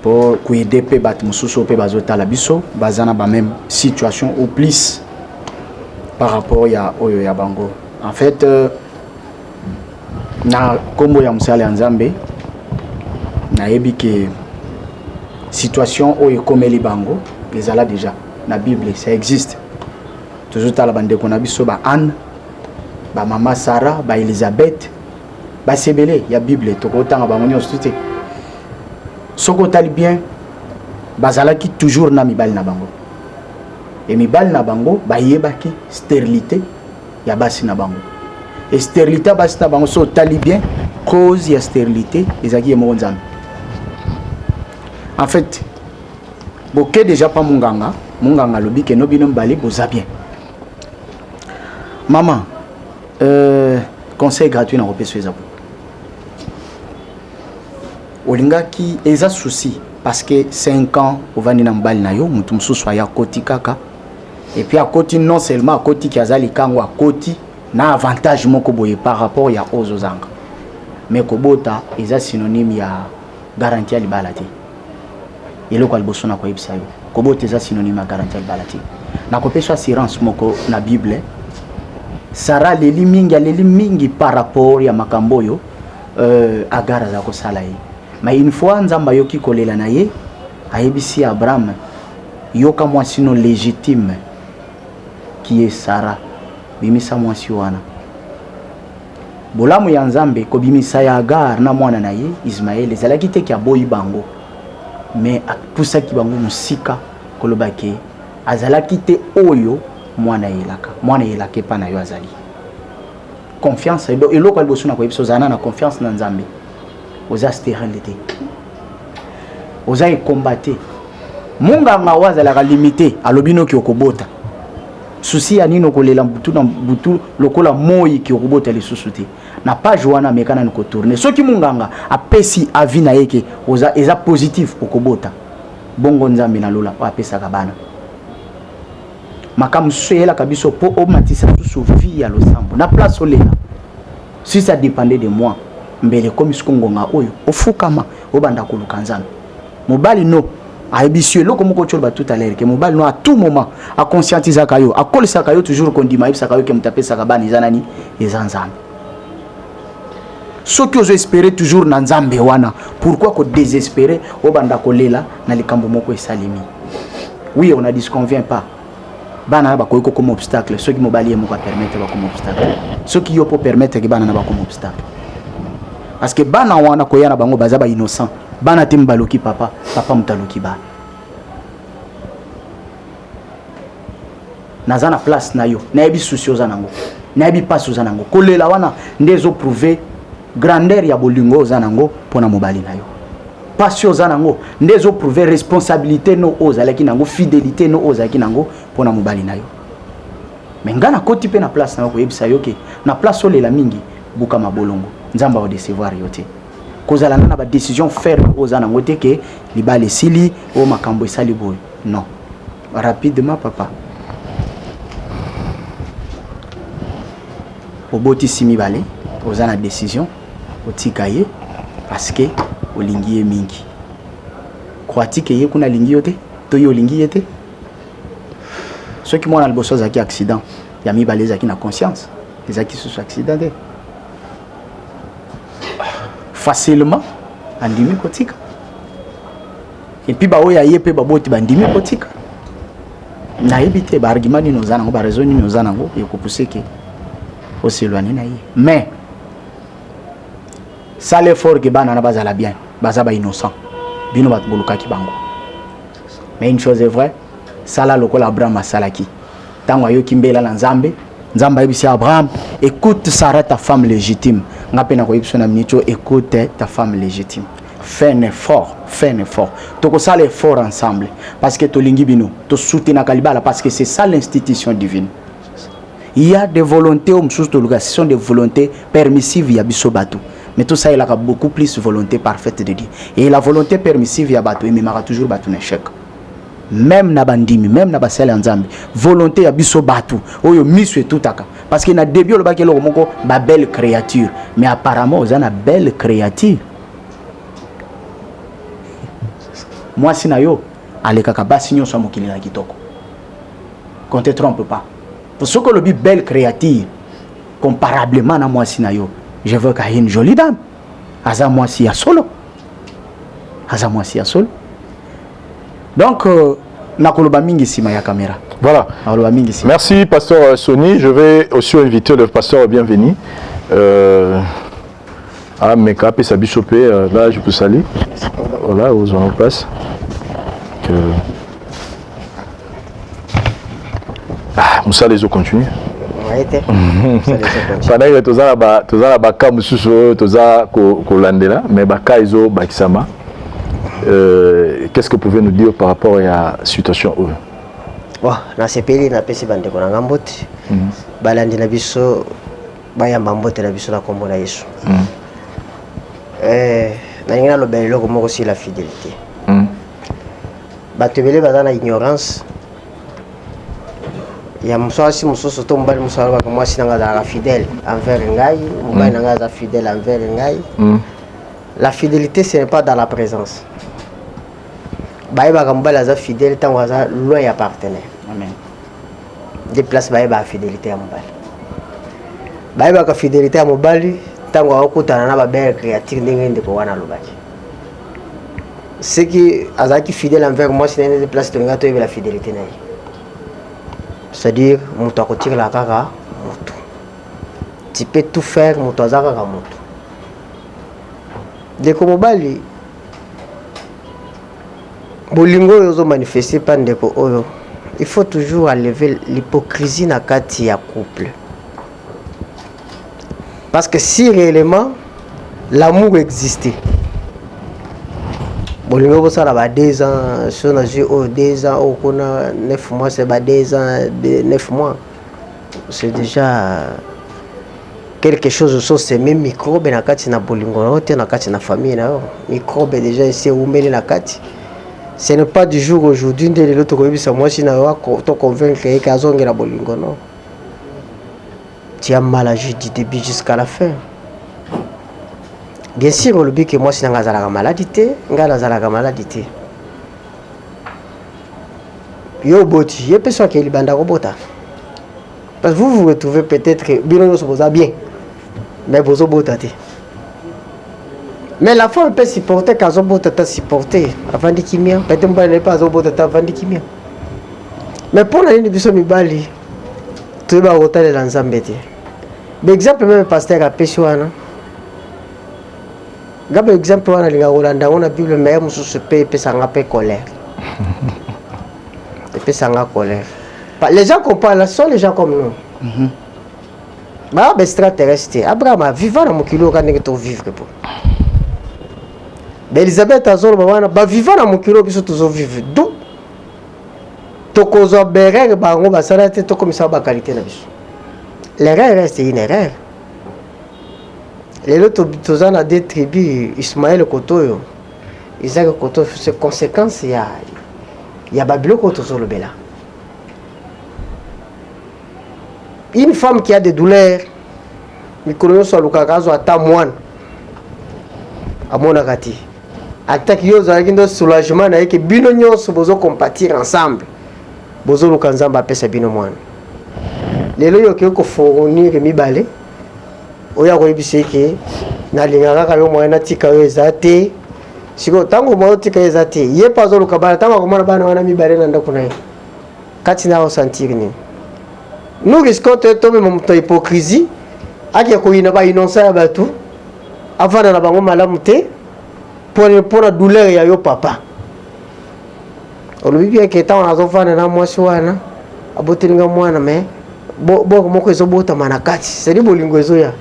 mpo koaider mpe bato mosusu oyo mpe bazotala biso, baza na bameme situation ou plus par rapport ya oyo ya bango. En fait, na nkombo ya mosala ya Nzambe, nayebi ke situation oyo ekomeli bango ezala déjà na Bible, ça existe. Tozotala bandeko na biso ba Anne, bamama Sara, ba Elizabeth, basi ebele ya Bible, tokotanga bango nyonso te. Soki otali bien, bazalaki toujours na mibali na bango, e mibali na bango bayebaki stérilité ya basi na bango. E stérilité ya basi na bango, so otali bien, cause ya stérilité ezalaki ye moko Nzambe. En fait, boke déjà pa munganga, munganga alobi ke no, bino mibale boza bien. Mama, euh, conseil gratuit nakopesa eza boye. Olingaki eza souci parce que 5 ans ovandi na mobali na yo, moto mosusu aya akoti kaka et puis akoti non seulement akoti ki aza likango, akoti na avantage moko boye par rapport ya oyo ozozanga. Mais kobota eza synonyme ya garantie ya libala te. Eloko ya liboso na koyebisa yo, kobota eza synonyme ya garantie ya libala te. Nakopesa assurance moko na Bible. Sara aleli mingi, aleli mingi par rapport ya makambo oyo Agar aza kosala ye. Mais une fois Nzambe ayoki kolela na ye, ayebisi Abraham, yoka mwasi no légitime qui est Sarah, bimisa mwasi wana. Bolamu ya Nzambe kobimisa ya Agar na mwana na ye Ismaël ezalaki te ki aboyi bango, mais apusaki bango mosika koloba ke azalaki te oyo mwana yelaka, mwana yelaka epa na yo azali. Confiance, eloko ya liboso na koyebisa, ozala na confiance na Nzambe. Oza stérile te, oza ekomba te. Munganga oyo azalaka limité, alobi noki okobota. Susi ya nini okolela butu na butu lokola moi ki okobota lisusu te. Na page wana ameka nanu kotourne. Soki munganga apesi avis na ye ke oza eza positif okobota, bongo Nzambe na lola oyo apesaka bana. Makambo mosusu eyelaka biso po omatisa susu vie ya losambo na place olela. Si ça dépendait de moi, mbele ekomi siko ngonga oyo ofukama obanda koluka Nzambe. Mobali no ayebisi yo eloko moko otyo tout à l'heure ke mobali no à tout moment aconscientisaka yo, akolisaka yo toujours kondima, ayebisaka yo ke moto apesaka bana eza nani? Eza Nzambe. Soki ozo espérer toujours na Nzambe wana, pourquoi ko désespérer obanda kolela na likambo moko esalemi? Oui, on ne disconvient pas. Bana na bakoki kokoma obstacle soki mobali ye moko apermettre bakoma obstacle. Soki yo po permettre ke bana na bakoma obstacle. Parce que bana wana koya na bango baza ba innocent. Bana te mbaloki papa, papa mutaloki bana. Naza na place na yo, nayebi souci oza nango, nayebi pasi oza nango. Kolela wana nde ezo prouver grandeur ya bolingo oza nango pona mobali na yo. Pasi oza nango nde ezo prouver responsabilité no oyo ozalaki nango, fidélité no oyo ozalaki nango pona mobali na yo. Mais nga nakoti pe na place na yo koyebisa yo ke na place olela mingi, buka mabolongo, Nzambe ako décevoir yo te. Kozala na ba décision ferme oyo oza nango te ke libala esili, oyo makambo esali boye. Non. Rapidement papa. Obotisi mibale, oza na décision otika ye parce que olingi ye mingi. Crois-tu que ye kuna alingi yo te? To yo olingi ye te? Soki mwana liboso azalaki accident, ya mibale ezalaki na conscience, ezalaki susu accident te. Facilement andimi kotika. Et puis ba oyo aye pe baboti bandimi kotika. Nayebi te ba argument nini oza nango, ba raison nini oza nango ya kopousse ke oselwane na ye. Mais sala effort ke bana na bazala bien, baza ba innocent. Bino bato bolukaki bango. Mais une chose est vraie, sala lokola Abraham asalaki. Tango ayoki mbela na Nzambe, Nzambe ayebisi Abraham, écoute Sarah ta femme légitime. Nga pe nakoyebisa na minute oyo, écoute ta femme légitime. Fais un effort, fais un effort. Tokosala effort ensemble parce que tolingi bino, to soutenaka libala parce que c'est ça l'institution divine. Il y a des volontés au mosusu toluka, ce sont des volontés permissives ya biso bato. Mais tout ça il a beaucoup plus volonté parfaite de Dieu. Et la volonté permissive ya bato ememaka toujours bato na échec. Même na bandimi, même na basali ya Nzambe, volonté ya biso bato oyo miso etutaka. Parce que na début olobaki eloko moko ba belle créature, mais apparemment oza na belle créature. Mwasi na yo alekaka basi nyonso ya mokili na kitoko. Qu'on te trompe pas. Pour ce que lobi belle créature comparablement na mwasi na yo, je veux qu'à une jolie dame. Aza mwasi ya solo. Aza mwasi ya solo. Donc nakoloba mingi sima ya caméra. Voilà. Nakoloba mingi sima. Merci pasteur Sony, je vais aussi inviter le pasteur Bienvenu. Ah, Meka, puis sa bichopé, là je vous salue. Voilà, aux en place. Que... Ah, Moussa les eaux continuent. Pendant que toza ba toza na baka mususu oyo toza ko kolandela mais baka ezo bakisama. Qu'est-ce que vous pouvez nous dire par rapport à la situation oyo? Bon, nasepeli napesi bandeko na nga mbote mm. Balandi na biso bayamba mbote na biso na nkombo na Yesu mm. Eh, nalingi nalobela eloko moko sur la fidélité mm. Bato ebele baza na ignorance ya mwasi mosusu to mobali mosusu alobaka mwasi na ngai azalaka fidèle envers ngai, mobali na ngai aza fidèle envers ngai mm. La fidélité, ce n'est pas dans la présence. Bayebaka mobali aza fidèle ntango aza loin ya partenaire. Amen. Nde place bayebaka fidélité ya mobali. Bayebaka fidélité ya mobali ntango akokutana na babelle créature, ndenge ndeko wana alobaki. Soki azalaki fidèle envers mwasi na ye, nde place tolinga toyebela fidélité na ye. C'est-à-dire moto akotikala kaka moto. Tu peux tout faire, moto aza kaka moto. Ndeko mobali, bolingo oyo ozomanifeste pa ndeko oyo, il faut toujours enlever l'hypocrisie na kati ya couple. Parce que si réellement l'amour existait, bolingo bosala ba 2 ans, so nazwi oyo 2 ans, oyo kuna 9 mois, c'est ba 2 ans, 9 mois, c'est déjà quelque chose. So seme microbe na kati na bolingo na yo te, na kati na famille na yo, microbe déjà esi ewumeli na kati. Ce n'est pas du jour aujourd'hui nde lelo tokoyebisa mwasi na yo to convaincre ye ke azongela bolingo. Non, tu as mal agi du début jusqu'à la fin. Bien sûr, olobi ke mwasi na ngai azalaka maladi te, ngai nazalaka maladi te. Yo oboti, ye mpe so akei libanda kobota, parce que vous vous retrouvez peut-être que bino nyonso boza bien, mais bozobota te. Mais la femme peut supporter kazobota ta supporter, avandi kimia. Peut-être mobali na ye mpe azobota te, avandi kimia. Mais mpo na nini biso mibali toyebaka kotalela Nzambe te? Baexemple même pasteur apesi wana, nga baexemple wana alingaka kolanda yango na Bible, mais mosusu mpe epesanga mpe colère, epesanga colère. Les gens comprennent là, sont les gens comme nous. Baa baextraterrestre te. Abraham aviva na mokili oyo ka ndenge tovivre. Po baelizabeth azoloba wana, baviva na mokili oyo biso tozovivre, du tokozwa berere bango basala te, tokomisa baqualité na biso. L'erreur reste une erreur. Lelo toza na deux tribus, Ismaël koto oyo, Isaac koto. C'est conséquence ya babiloko oyo tozolobela. Une femme qui a des douleurs mikolo nyonso, alukaka azwa ata mwana, amonaka te. Ataki yo ozalaki ndo soulagement na ye, ke bino nyonso bozocompatir ensemble, bozoluka Nzambe apesa bino mwana. Lelo yo okoki kofournir mibale oyo akoyebisa eke nalinga kaka yo, moyen natika yo eza te. Sikoyo ntango moyen otika yo eza te, ye mpe azoluka bana. Ntango akomona bana wana mibale na ndako na ye, kati na osentir nini? Nous risquons te tomema moto ya hypocrisie, ake koyina bainnocent ya bato, avanda na bango malamu te mpona douleur ya yo papa. Olobi bien ke ntango nazovanda na mwasi wana, abotelinga mwana, mais boko moko ezobotama na kati, c'est-à-dire bolingo ezoya.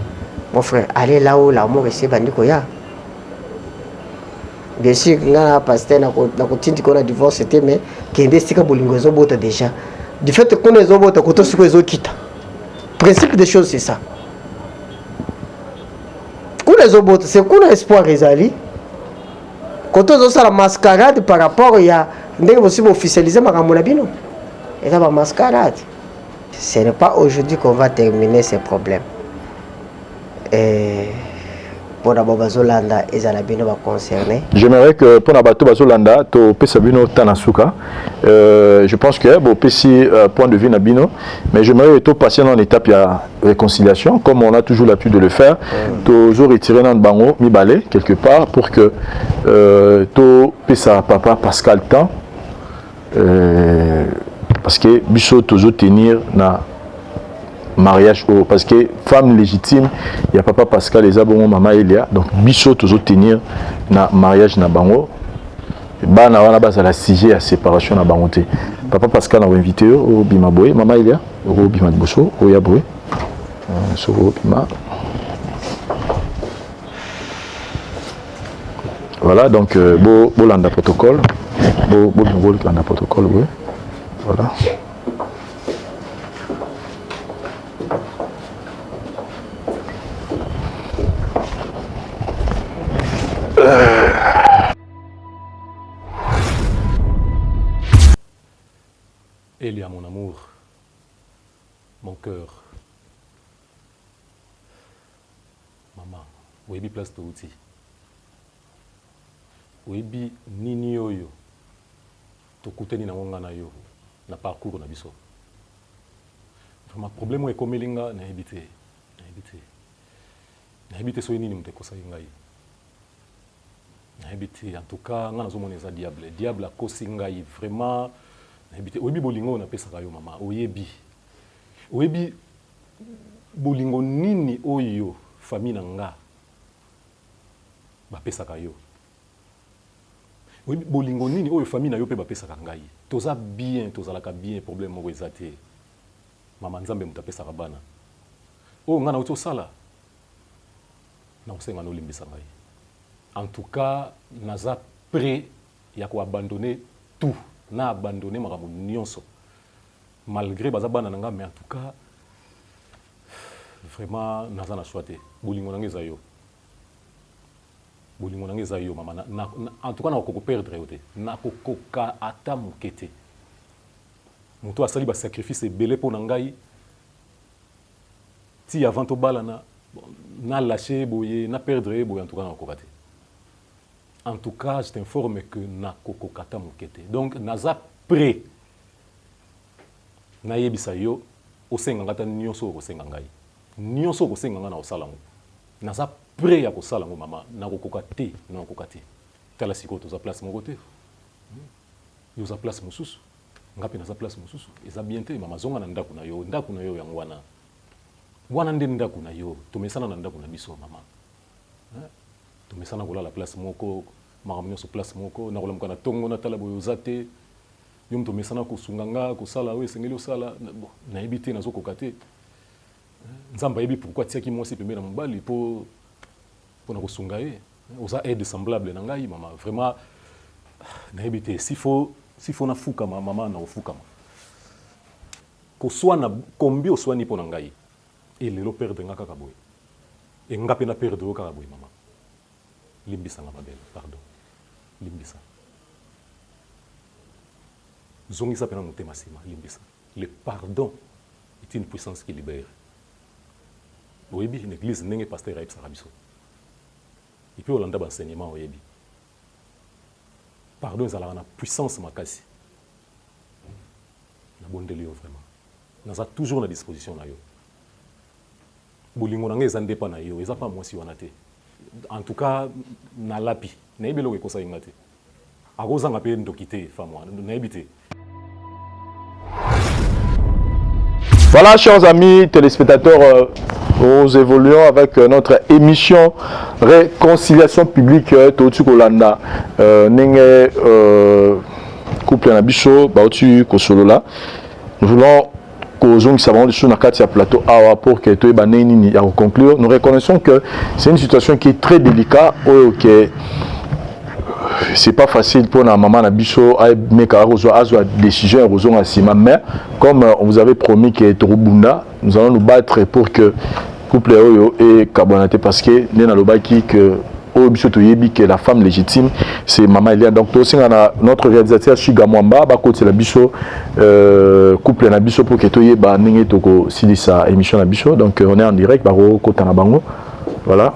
Mon frère, allez là où l'amour esi ebandi koya. Bien sûr, nga na pasteur nakotindi kona divorce te, mais kende esika bolingo ezobota déjà. Du fait kuna ezobota, koto sikoyo ezokita. Principe des choses, c'est ça. Kuna ezobota, c'est kuna espoir ezali. Koto ozosala mascarade par rapport ya ndenge bosi boofficialize makambo na bino, eza bamascarade. Ce n'est pas aujourd'hui qu'on va terminer ces problèmes. Mpona bao bazolanda, ezala bino baconcerné. J'aimerais que mpona bato bazolanda, topesa bino ta na suka. Je pense que bopesi point de vue na bino, mais j'aimerais topasser dans l'étape ya réconciliation, comme on a toujours l'habitude de le faire. Tozo retirer nano bango mibale quelque part pour que topesa papa Pascal temps, parce que biso tozo tenir na mariage oyo, parce que femme légitime ya papa Pascal eza bongo mama Elia. Donc biso tozo tenir na mariage na bango, bana wana bazala sujet ya séparation na bango te. Papa Pascal, na koinvite yo obima boye. Mama Elia, okobima liboso, oya boye. Soki obima, voilà. Donc bolanda protocole, bolanda protocole boye, voilà. Euh... Elia, mon amour, mon cœur. Maman, oyebi place touti. Oyebi nini oyo tokutani nango nga na yo na parcours na biso. Vraiment problème oyo ekomeli nga nayebi te. Nayebi te. Nayebi te soki nini moto ekosaki ngai. Nayebi te en tout cas nga nazomona eza diable. Diable akosi ngai vraiment nayebi te. Oyebi bolingo oyo napesaka yo mama, oyebi. Oyebi bolingo nini oyo famille na nga bapesaka yo. Oyebi bolingo nini oyo famille na yo pe bapesaka ngai. Toza bien, tozalaka bien, problème moko eza te. Mama Nzambe moto apesaka bana. Oyo ngai nauti osala, nakosenga nolimbisa ngai. En tout cas, naza près ya ko abandonner tout. Na abandonner makambo nyonso. Malgre baza bana na ngai, mais en tout cas, vraiment naza na choix te. Bolingo na ngai eza yo. Bolingo na ngai eza yo mama. Na, na, en tout cas, nakokoka ko perdre yo te. Nakokoka ata moke te. Moto asali ba sacrifice ebele mpo na ngai ti avant tobalana, bon, na lâcher ye boye, na perdre ye boye, en tout cas nakokoka te. En tout cas, je t'informe que nakokoka ata moke te. Donc naza prêt nayebisa yo osenga nga ata nyonso oyo okosenga ngai. Nyonso okosenga nga na kosala yango. Naza prêt ya kosala yango mama, nakokoka te, nakokoka te. Tala sikoyo toza place moko te. Yo oza place mosusu, nga pe naza place mosusu, eza bien te mama, zonga na ndaku na yo, ndaku na yo yango wana. Wana nde ndaku na yo, tomesana na ndaku na biso mama. Hein? Tomesana kolala place moko, makambo nyonso place moko, nakolamuka na tongo natala boye oza te. Yo moto omesana kosunga nga, kosala oyo esengeli osala, bon, nayebi te, nazokoka te. Nzambe ayebi pourquoi atiaki mwasi pembeni na mobali po pona kosunga ye. Oza aide semblable na ngai mama, vraiment nayebi te s'il faut s'il faut nafukama mama na kofukama. Koswana kombi oswani pona ngai et lelo perdre nga kaka boye et nga pe na perdre yo kaka boye mama. Limbisa nga ma belle, pardon. Limbisa. Zongisa pena motema sima, limbisa. Le pardon est une puissance qui libère. Oyebi na eglise ndenge pasteur ayebisaka biso. Et puis olanda ba enseignement oyebi. Pardon ezalaka na puissance makasi. Nabondeli yo vraiment. Naza toujours na disposition na yo. Bolingo na nga eza nde pa na yo, eza pa mwasi wana te. En tout cas nalapi. Nayebi eloko ekosaki nga te. Akozanga pe ndoki te femme wana, nayebi te. Voilà, chers amis téléspectateurs, euh, nous évoluons avec euh, notre émission Réconciliation publique euh, Toti Kolanda. Ndenge couple na biso bauti kosolola. Nous voulons kozongisa bango lisusu na kati ya plateau awa pour que toyeba ndenge nini ya koconclure. Nous reconnaissons que c'est une situation qui est très délicate oyo que c'est pas facile pour la maman na biso ameka akozwa azwa décision ya kozonga nsima, mais comme on vous avait promis que tokobunda, nous allons nous battre pour que couple oyo ekabwana te, parce que nde nalobaki que oyo biso toyebi que la femme légitime, c'est maman Elia. Donc tosenga na notre réalisateur Chiga Mwamba bakotela biso couple na biso pour que toyeba ndenge tokosilisa émission na biso. Donc on est en direct, bakokota na bango, voilà.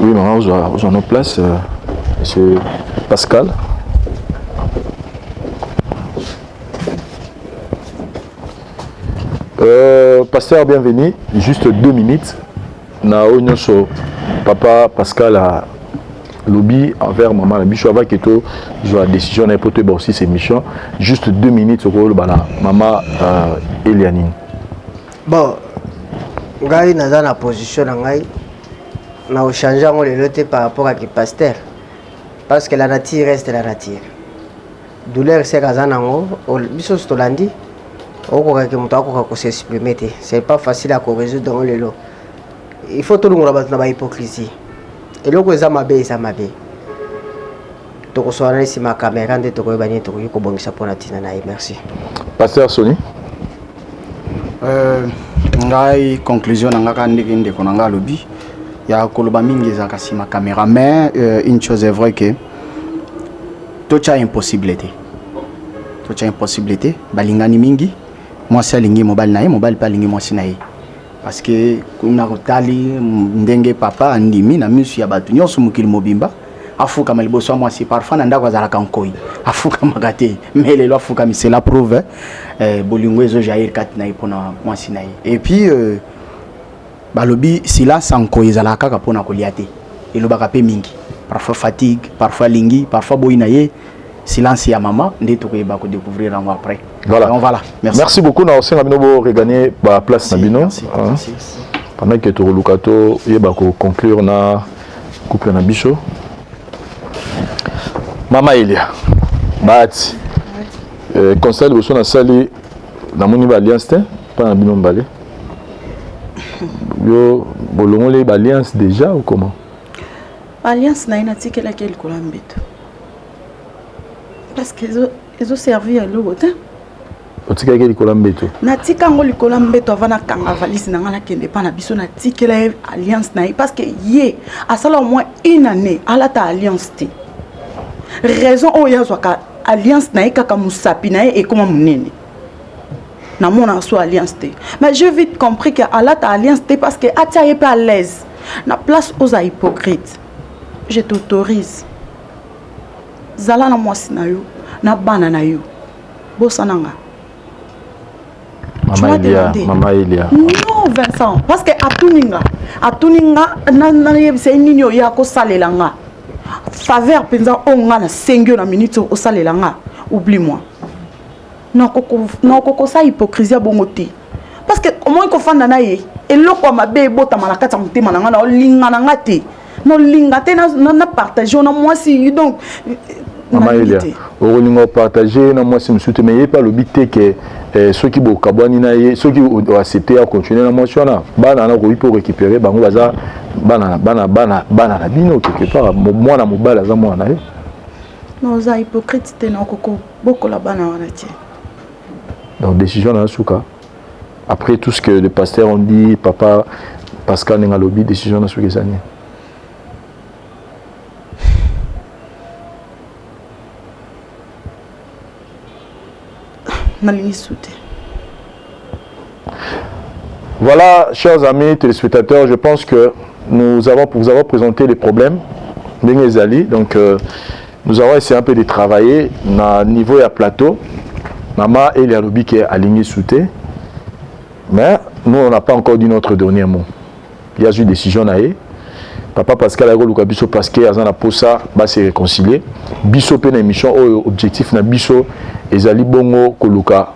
Oui, maman, ozwa nos places, monsieur Pascal. Pasteur, bienvenue. Juste 2 minutes. Na oyo nyonso papa Pascal alobi envers maman na biso avant que tozwa décision na ye po toyeba aussi émission. Juste 2 minutes, okoloba na mama Elianine. Bon, ngai naza na position na ngai, na ochange yango lelo te par rapport à pasteur, parce que la nature reste la nature. Douleur seka aza nango, biso nyonso tolandi, okokaki moto akoka kos'exprimer te, c'est pas facile ya korésoudre yango lelo. Il faut tolongola bato na bahypocrisie. Eloko eza mabe, eza mabe. Tokosola na nsima ya caméra nde tokoyeba nini tokoki kobongisa mpona ntina na ye. Merci. Pasteur Sony. Euh, Ngai conclusion na nga kaka ndenge ndeko na nga alobi ya koloba mingi ezalaka nsima caméra mais euh, une chose est vrai que totya impossible te totya impossible te balingani mingi mwasi alingi mobali na ye mobali mpe alingi mwasi na ye parce que kuna kotali ndenge papa andimi na misu ya bato nyonso mokili mobimba afukama liboso ya mwasi parfois na ndako azalaka nkoi afukamaka te mais lelo afukami cela prouve eh, bolingo ezo jaillir kati na ye mpona mwasi na ye et puis euh, balobi silence ya nkoi ezalaka kaka mpona kolia te elobaka mpe mingi parfois fatigue parfois alingi parfois boyi na ye silence ya mama nde tokoyeba kodécouvrir yango après voilà. Donc, voilà. Merci. merci beaucoup na osenga bino bo regagner ba place na bino merci, hein. merci. pendant que tokoluka toyeba koconclure na couple na biso mama elia bahati euh, constat liboso nasali namoni ba alliance te mpa na bino mbale yo bolongoli ba alliance déjà ou comment alliance na ye natikelaki ye likolo ya mbeto parce que ezoservir eloko te otikaki likolo ya mbeto natika yango likolo ya mbeto avant nakanga valise na ngai nakende epa na biso natikela ye alliance na ye parce que ye asala au moins une année alata alliance te raison oyo ye azwaka alliance na ye kaka mosapi na ye ekoma monene namonaka so alliance te mais j'ai vite compris que alata alliance te parce que atia ye mpe à l'aise na place oza hypocrite je t'autorise zala na mwasi na yo na bana na yo bosana nga Mama Elia, Mama Elia. Non, Vincent, parce que atuni nga, atuni nga na nayebisa ye nini oyo akosalela nga. Faveur mpenza oyo nga nasengi yo na minute oyo osalela nga, oublie moi. Nakokosa hypocrisie ya bongo te. Parce que omoni kofanda na ye, eloko ya mabe ebotama na kati ya motema na nga, naolinga na nga te. Naolinga te na partage na mwasi donc Mama Elia, okolinga opartage na mwasi mosusu te, mais ye mpe alobi te ke eh, soki bokabwani na ye, soki oaccepte ya continuer na mwasi wana, bana wana okoki mpe orécupere bango, baza bana bana bana bana na bino quelque part, mwana mobali aza mwana na yo. Non, oza hypocrite te, nakoki kobokola bana wana te. Donc décision na suka. Après tout ce que le pasteur ont dit, papa Pascal ndenge alobi, décision na suka eza nini? Nalingi su te. Voilà, chers amis téléspectateurs, je pense que nous avons, vous avons présenté les problèmes ndenge ezali. Donc, euh, nous avons essayé un peu de travailler na niveau ya plateau. Mama Elia alobi ke alingi su te. Mais nous, on n'a pas encore dit notre dernier mot. Ye azwi décision na ye. Papa Pascal ayaki koluka biso parce que aza na posa ba se réconcilier. Biso pe na émission oyo objectif na biso ezali bongo koluka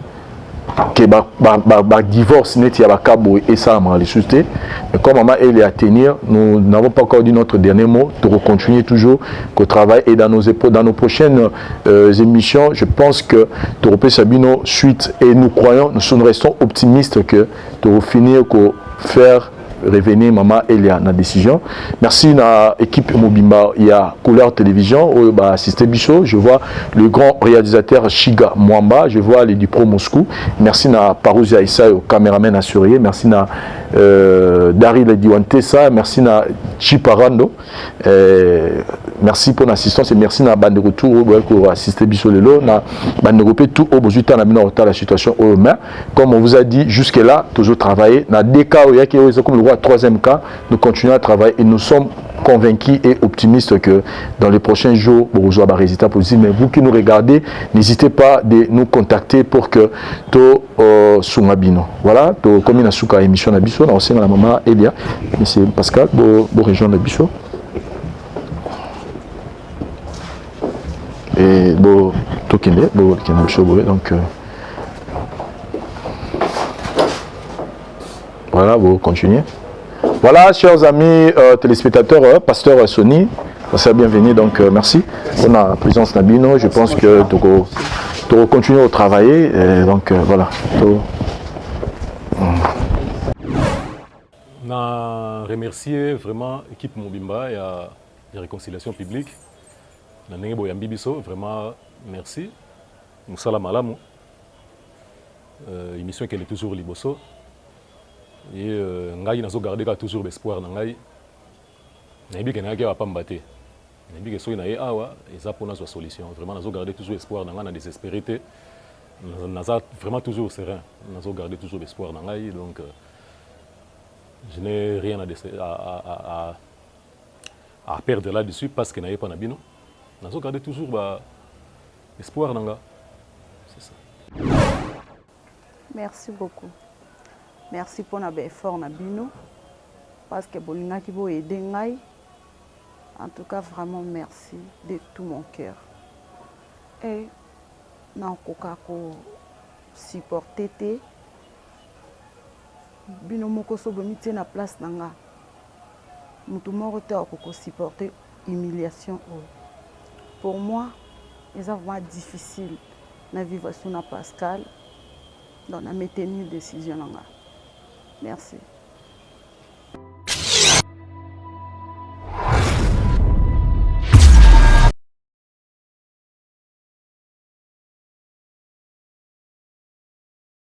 ke ba, ba, ba, ba divorce neti ya ba cas boye esalamaka lisusu te. Mais comme maman elle est à tenir, nous n'avons pas encore dit notre dernier mot. Toko continuer toujours ko travailler et dans nos dans nos prochaines euh, émissions, je pense que tokopesa bino suite et nous croyons, nous, nous restons optimistes que toko finir ko faire revenir maman Elia na décision. Merci na équipe mobimba ya Couleur Télévision oyo ba assister biso. Je vois le grand réalisateur Shiga Mwamba, je vois les Dupro Moscou. Merci na Parousia Issa au caméraman assuré. Merci na euh, Daryl Diwantessa, merci na Chiparando. Euh, merci pour l'assistance et merci na bande retour oyo ko assister biso lelo na bande pe tout oyo bozwi temps na bino kotala situation oyo mais comme on vous a dit jusque là toujours travailler na deux cas oyo yaki oyo eza comme le roi troisième cas nous continuons à travailler et nous sommes convaincus et optimistes que dans les prochains jours bokozwa ba résultats positifs mais vous qui nous regardez n'hésitez pas de nous contacter pour que to euh, sunga bino voilà tokomi na suka ya émission na biso na kosenga na mama Elia monsieur Pascal bo, bo rejoindre biso et bo tokende bo kende biso boye donc euh, voilà vous continuez voilà chers amis euh, téléspectateurs euh, pasteur Sony c'est bienvenue donc euh, merci pour la présence na bino je pense que toko toko continuer à travailler et donc euh, voilà to... na remercier vraiment équipe mobimba ya, ya réconciliation publique na ndenge boyambi biso vraiment merci mosala malamu euh, émission ekende toujours liboso. Ye euh, ngai nazo garder kaka toujours espoir na ngai. Nayebi ke nayaki awa pamba te. Nayebi ke soki naye awa eza mpo nazwa solution. Vraiment nazo garder toujours espoir na ngai, na désespérer te. Naza vraiment toujours serein. Nazo garder toujours espoir na ngai donc euh, je n'ai rien à, à, à, à, à perdre là-dessus parce que naye pa na bino. Nazo garder toujours ba espoir na nga. C'est ça. Merci beaucoup. Merci mpona baeffort na bino parce que bolingaki boaider ngai. En tout cas, vraiment merci de tout mon cœur. Et nakoka kosupporter te. Bino moko so bomitie na place na nga, motu moko te akoki kosupporter humiliation oyo. Pour moi eza vraiment difficile na vivre sous na Pascal. Donc na maintenir décision na nga. Merci.